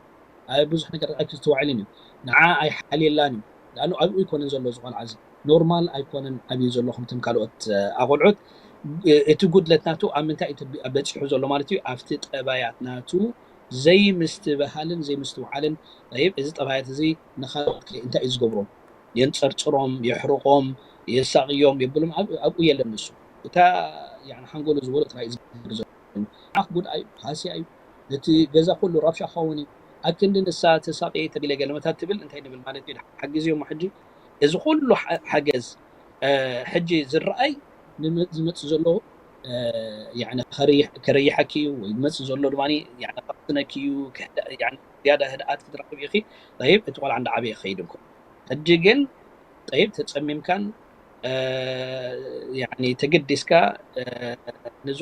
ኣብ ብዙሕ ነገር ኣይክስተውዕልን እዩ። ንዓ ኣይሓልየላን እዩ። ለኣኑ ኣብኡ ኣይኮነን ዘሎ እዚ ቆልዓ እዚ። ኖርማል ኣይኮነን ኣብዩ ዘሎ ከምቶም ካልኦት፣ እ፣ ኣቆልዑት። እ፣ እቲ ጉድለት ናቱ ኣብ ምንታይ እዩ ተቢ-፣ በጺሑ ዘሎ ማለት እዩ? ኣብቲ ጠባያት ናቱ ዘይምስትብሃልን ዘይምስትውዓልን። ጠይብ፣ እዚ ጠባያት እዚ ንኻልኦት ከ እንታይ እዩ ዝገብሮም? የንጸርጽሮም፣ የሕርቖም፣ የሳቕዮም፣ የብሎም። ኣብ-፣ ኣብኡ የለን ንሱ። እታ፣ ያኒ፣ ሓንጎሉ ዝበሎ ጥራይ እዩ ዝገብር ዘሎ። ኣኽ ጉድኣይ ሃስያ እዩ። ነቲ ገዛ ኩሉ ረብሻ ክኸውን እዩ። ኣክንዲ ንሳ ተሳቕየ ተቢለ ገለመታት ትብል እንታይ ንብል ማለት እዩ? ሓግዝዮ እሞ ሕጂ እዚ ኩሉ ሓ-፣ ሓገዝ፣ እ፣ ሕጂ ዝረኣይ ንመ-፣ ዝመጽእ ዘሎ፣ እ፣ ያኒ ከርይሕ-፣ ከረይሐኪ እዩ ወይ ዝመጽእ ዘሎ ድማ፣ ያኒ ከቕስነኪ እዩ፣ ክህዳ-፣ ያኒ ዝያዳ ህድኣት ክትረኽብ ኢኺ። ጠይብ፣ እቲ ቆልዓ እንዳዓበየ ክኸይድ እንኮ። ሕጂ ግን፣ ጠይብ፣ ተጸሚምካን፣ እ፣ ያኒ ተገዲስካ፣ እ፣ ነዚ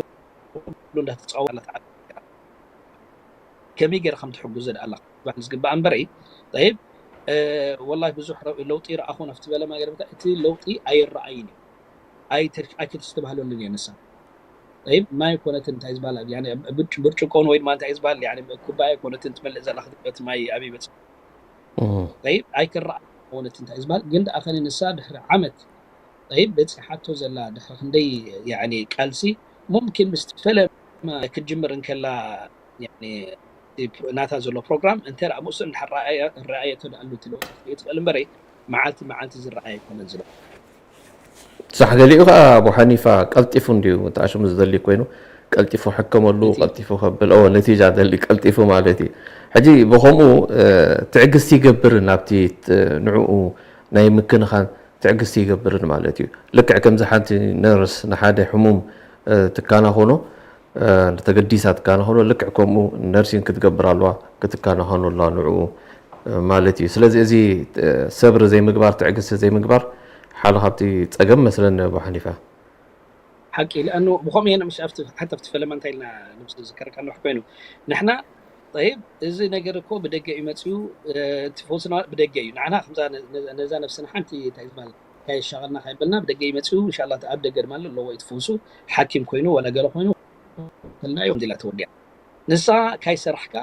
ኩሉ እንዳተጻወ-፣ ከመይ ገይረ ከም ትሕግዞ ደኣ ኣላ ክትባል ዝግባእ እምበር፣ ጠይብ፣ እ፣ ወላሂ ብዙሕ ረ-፣ ለውጢ ረኣኹ ናብቲ በለማ ገለ ቦታ፣ እቲ ለውጢ ኣይረኣይን እዩ። ኣይተ- ኣይክተስተባህለሉን እየ ንሳ። ጠይብ፣ ማይ ኮነትን እንታይ ዝበሃል ኣብ- ያኒ ብርጭ- ብርጭቆን ወይ ድማ እንታይ ዝበሃል ያኒ ኩባያ ኮነትን ትመልእ ዘላ ክትበት ማይ ኣበይ በጽ እህ። ጠይብ ኣይክረኣ ኮነት እንታይ ዝበሃል ግን ደኣ ኸኒ ንሳ ድሕሪ ዓመት ጠይብ በፂሓቶ ዘላ ድሕሪ ክንደይ ያኒ ቃልሲ ሙምኪን ምስ ፈለማ ክትጅምር እንከላ ያኒ ናታ ዘሎ ፕሮግራም እንተ ደኣ ምስኡ እንድሕር ረኣየቶ ደኣሉ ትለውጥ ትኽእል እምበረይ መዓልቲ መዓልቲ ዝረኣየ ኣይኮነን ዝለ ሳሕ ገሊኡ ከዓ ኣቡ ሓኒፋ ቀልጢፉ እንዲዩ ተኣሽሙ ዝደሊ ኮይኑ ቀልጢፉ ሕከመሉ ቀልጢፉ ከብል ኦ ነቲጃ ደሊ ቀልጢፉ ማለት እዩ። ሕጂ ብኸምኡ ትዕግስቲ ይገብርን ኣብቲ ንዕኡ ናይ ምክንኻን ትዕግስቲ ይገብርን ማለት እዩ። ልክዕ ከምዚ ሓንቲ ነርስ ንሓደ ሕሙም ትካናኸኖ ተገዲሳ ትካናኸኖ ልክዕ ከምኡ ነርሲን ክትገብር ኣለዋ ክትካናኸኖ ኣለዋ ንዕኡ ማለት እዩ። ስለዚ እዚ ሰብሪ ዘይምግባር ትዕግስቲ ዘይምግባር ሓደ ካብቲ ፀገም መስለኒ ኣቡ ሓኒፋ። ሓቂ ለኣኑ ብኸምኡ እየ ምሽ ኣብቲ ሓቲ ኣብቲ ፈለማ እንታይ ኢልና ንብስ ዝከረካ ንሕ ኮይኑ ንሕና ጠይብ እዚ ነገር እኮ ብደገ እዩ መፅኡ እቲ ፈውስና ብደገ እዩ ንዓና ከምዛ ነዛ ነብስና ሓንቲ እንታይ ዝበሃል ካየሻቐልና ካይበልና ብደገ እዩ መፅኡ እንሻላ ኣብ ደገ ድማ ኣለዎ እቲ ፈውሱ ሓኪም ኮይኑ ወላ ገለ ኮይኑ ከልና እዮም ኢላ ተወዲያ ንሳ ካይሰራሕካ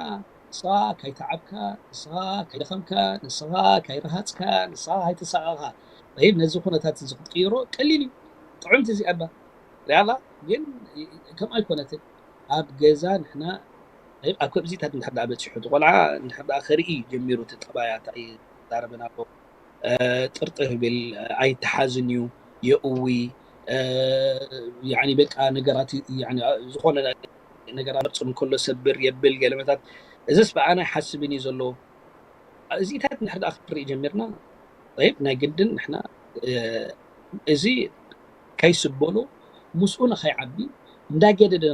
ንስኻ ካይተዓብካ ንስኻ ካይደኸምካ ንስኻ ካይረሃፅካ ንስኻ ካይተሳቐኻ ይብ ነዚ ኩነታት እዚ ክትቅይሮ ቀሊል እዩ ጥዑምቲ እዚኣ ባ ሪኣላ ግን ከም ኣይኮነትን ኣብ ገዛ ንሕና ኣብ ከምዚታት እንድሕር ዳ በፂሑ እቲ ቆልዓ እንድሕር ዳ ከርኢ ጀሚሩ እቲ ጠባያት ኣይዛረበን ኣሎ ጥርጥር ይብል ኣይተሓዝን እዩ የእዊ ያኒ በቃ ነገራት ያኒ ዝኾነ ነገራት ቅርጹ እንከሎ ሰብር የብል ገለመታት እዚስ ብኣና ይሓስብን እዩ ዘሎ እዚታት ንሕር ደኣ ክንርኢ ጀሚርና ይብ ናይ ግድን ንሕና እዚ ከይስበሉ ምስኡ ንኸይዓቢ እንዳገደደ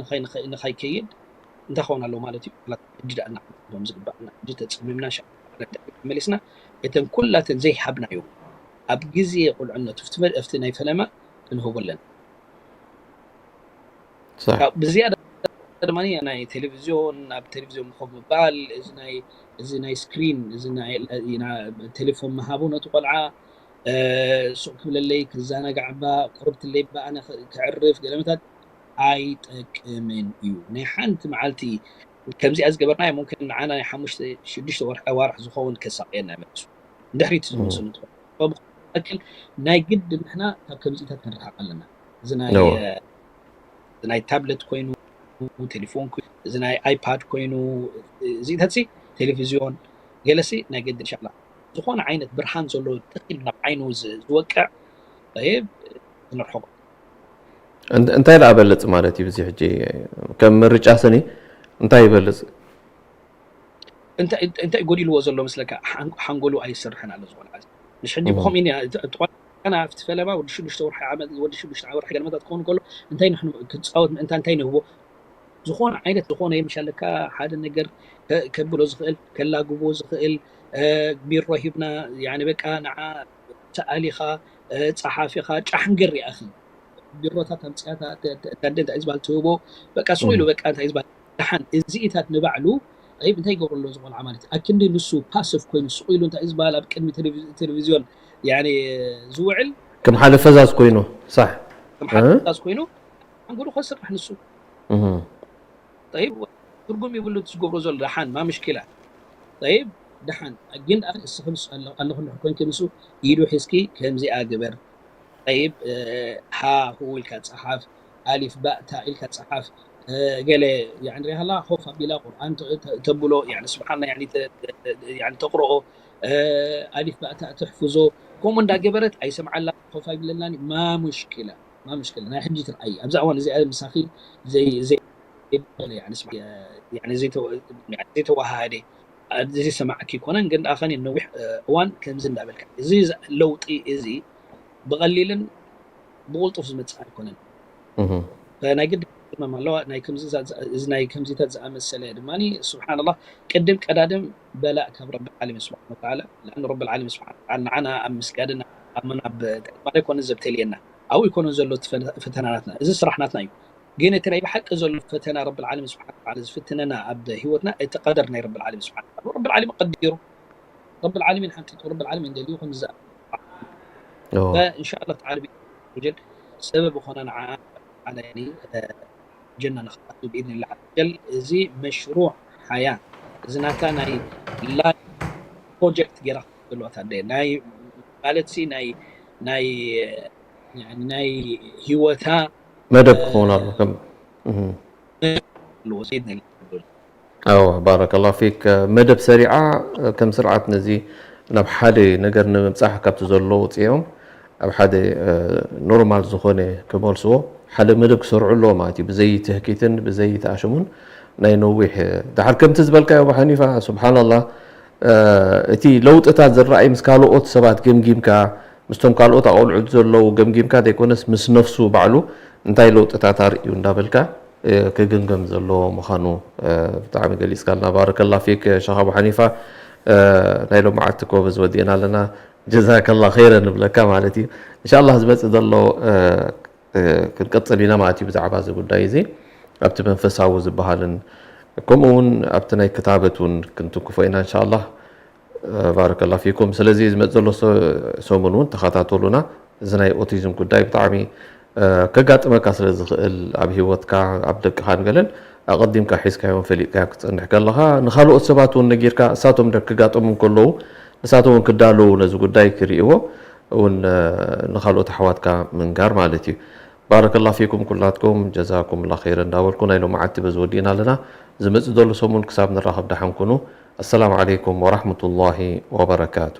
ንኸይከይድ እንታይ ክኸውን ኣለዎ ማለት እዩ ሕጂ ደኣ እናዓብዶም ዝግባእና ሕጂ ተፀሚምና መሊስና እተን ኩላተን ዘይሃብናዮ ኣብ ግዜ ቁልዕነቱ ኣብቲ ናይ ፈለማ ክንህቦ ኣለና ብዝያዳ ድማ ናይ ቴሌቪዝዮን ኣብ ቴሌቪዝዮን ኮፍ ምባል እዚ ናይ ስክሪን እዚ ቴሌፎን ምሃቡ ነቲ ቆልዓ ሱቅ ክብለለይ ክዘናጋዕ እባ ቁርብትለይ እባ ኣነ ክዕርፍ ገለመታት ኣይጠቅምን እዩ ናይ ሓንቲ መዓልቲ ከምዚኣ ዝገበርናዮ ሙምክን ንዓና ናይ ሓሙሽተ ሽዱሽተ ወርሒ ኣዋርሕ ዝኸውን ከሳቅየና መሊሱ እንድሕሪት ዝመልሱ ንትኾን ኣክል ናይ ግድ ንሕና ካብ ከምዚታት ክንርሓቅ ኣለና እዚ ናይ ናይ ታብለት ኮይኑ ቴሌፎን እዚ ናይ ኣይፓድ ኮይኑ እዚታት ቴሌቪዝዮን ገለሲ ናይ ግድ እንሻላ ዝኾነ ዓይነት ብርሃን ዘሎ ተኪል ናብ ዓይኑ ዝወቅዕ ንርሕቆ እንታይ ደኣ በልፅ ማለት እዩ እዚ ሕጂ ከም ምርጫ ስኒ እንታይ ይበልፅ እንታይ ጎዲልዎ ዘሎ መስለካ ሓንጎሉ ኣይሰርሕን ኣሎ ዝኾነ ምሽ ሕጂ ብኸምኡ ኢና ኣብቲ ፈለማ ወዲ ሽዱሽተ ወርሒ ዓመት ወዲ ሽዱሽተ ወርሒ ገለመታት ክኸውን ከሎ እንታይ ንሕኑ ክፃወት ምእንታ እንታይ ንህቦ ዝኾነ ዓይነት ዝኾነ የምሻለካ ሓደ ነገር ከብሎ ዝኽእል ከላግቦ ዝኽእል ቢሮ ሂብና በቃ ንዓ ሰኣሊኻ ፀሓፊኻ ጫሕንገር ይኣኺ ቢሮታት ኣምፅያታ እንታይ ዝበሃል ትህቦ በቃ ስቕ ኢሉ በቃ እንታይ ዝበሃል ደሓን እዚኢታት ንባዕሉ ይብ እንታይ ይገብሩ ኣሎ ዝኾነ ዓማለት ኣክንዲ ንሱ ፓስፍ ኮይኑ ስቕ ኢሉ እንታይ ዝበሃል ኣብ ቅድሚ ቴሌቪዝዮን ዝውዕል ከም ሓደ ፈዛዝ ኮይኑ ሳሕ ከም ሓደ ፈዛዝ ኮይኑ ሓንጎሉ ከስርሕ ንሱ ይብ ትርጉም ይብሉ ዝገብሮ ዘሎ ደሓን ማ ምሽኪላ ይብ ደሓን ግን ደኣ እስኺ ምስ ኣለኹ እንድሕር ኮንኪ ንሱ ኢዱ ሒዝኪ ከምዚኣ ግበር ይብ ሃ ሁ ኢልካ ጸሓፍ ኣሊፍ ባእ ታ ኢልካ ጸሓፍ ገለ ሪሃላ ኮፍ ኣቢላ ቁርኣን ተብሎ ስብሓና ተቅርኦ ኣሊፍ ባእ ታ ተሕፍዞ ከምኡ እንዳገበረት ኣይሰምዓላ ኮፍ ኣይብለላን ማ ሙሽኪላ ማ ሙሽኪላ ናይ ሕጂ ትርኣይ ኣብዛ እዋን እዚኣ ምሳኺ ዘይተዋሃደ እዚ ሰማዕኪ ይኮነን ግን ደኣ ከኒ ነዊሕ እዋን ከምዚ እንዳበልካ እዚ ለውጢ እዚ ብቐሊልን ብቁልጡፍ ዝመፅእ ኣይኮነን ናይ ግድ ኣለዋ ናይ ከምዚታት ዝኣመሰለ ድማ ስብሓንላ ቅድም ቀዳድም በላእ ካብ ረቢ ዓለሚን ስብሓን ወተዓላ ለኣን ረቢ ዓለሚን ስብሓን ወተዓላ ንዓና ኣብ ምስጋድና ኣብ መናብ ማለት ኮነ ዘብተልየና ኣብኡ ይኮነ ዘሎ ፈተናናትና እዚ ስራሕ ናትና እዩ ግን እቲ ናይ ብሓቂ ዘሎ ፈተና ረቢ ዓለሚን ስብሓን ወተዓላ ዝፍትነና ኣብ ህይወትና እቲ ቀደር ናይ ረቢ ዓለሚን ስብሓን ወተዓላ ረቢ ዓለሚን ቀዲሩ ረቢ ዓለሚን ሓንጢጡ ረቢ ዓለሚን ደልዩ ከም ዝኣ እንሻ ኣላ ተዓላ ወጀል ሰበብ ዝኾነ ንዓ ዓለኒ ጀና ንኽኣቱ ብኢድኒላህ ዓዘ ወጀል። እዚ መሽሩዕ ሓያ፣ እዚ ናታ ናይ ላይፍ ፕሮጀክት ገይራ ክትብልዋ ታደ ናይ ማለት ሲ ናይ ናይ ናይ ህይወታ መደብ ክኸውን ኣሎ ከም እህ። ኣለዎ ብኢድኒላህ። ኣዎ ባረከላ ፊክ። መደብ ሰሪዓ ከም ስርዓት ነዚ ናብ ሓደ ነገር ንምብፃሕ ካብቲ ዘሎ ውፅኦም ኣብ ሓደ ኖርማል ዝኾነ ክመልስዎ ሓደ መደብ ክሰርዑ ኣለዎ ማለት እዩ። ብዘይ ትህኪትን ብዘይ ተኣሽሙን ናይ ነዊሕ ድሓር ከምቲ ዝበልካዮ ኣቡ ሓኒፋ ስብሓንላ እቲ ለውጥታት ዝረኣይ ምስ ካልኦት ሰባት ገምጊምካ ምስቶም ካልኦት ኣቆልዑት ዘለዉ ገምጊምካ ዘይኮነስ ምስ ነፍሱ ባዕሉ እንታይ ለውጥታት ኣርእዩ እንዳበልካ ክግምገም ዘለዎ ምዃኑ ብጣዕሚ ገሊፅካልና። ባረከላ ፊክ ሸኽ ኣቡ ሓኒፋ። ናይ ሎማዓቲ ኮበዝ ወዲእና ኣለና። ጀዛከላ ኸይረ ንብለካ ማለት እዩ። እንሻላ ዝመፅእ ዘሎ ክንቀፅል ኢና ማለት እዩ ብዛዕባ እዚ ጉዳይ እዚ ኣብቲ መንፈሳዊ ዝበሃልን ከምኡ እውን ኣብቲ ናይ ክታበት እውን ክንትንክፎ ኢና እንሻላ። ባረከላ ፊኩም። ስለዚ ዝመፅ ዘሎ ሰሙን እውን ተኸታተሉና። እዚ ናይ ኦቲዝም ጉዳይ ብጣዕሚ ከጋጥመካ ስለ ዝኽእል ኣብ ህይወትካ ኣብ ደቅኻን ገለን ኣቐዲምካ ሒዝካዮን ፈሊጥካዮ ክትፀንሕ ከለኻ ንኻልኦት ሰባት እውን ነጊርካ እሳቶም ደ ክጋጠሙ ከለዉ ንሳቶም እውን ክዳለዉ ነዚ ጉዳይ ክርእይዎ እውን ንኻልኦት ኣሕዋትካ ምንጋር ማለት እዩ። ባረከላ ፊኩም ኩላትኩም ጀዛኩም ላ ኸይረ እንዳበልኩ ናይ ሎማዓቲ በዚ ወዲእና ኣለና። ዝመፅእ ዘሎ ሰሙን ክሳብ ንራኸብ ደሓን ኩኑ። ኣሰላሙ ዓለይኩም ወራሕመቱላሂ ወበረካቱ።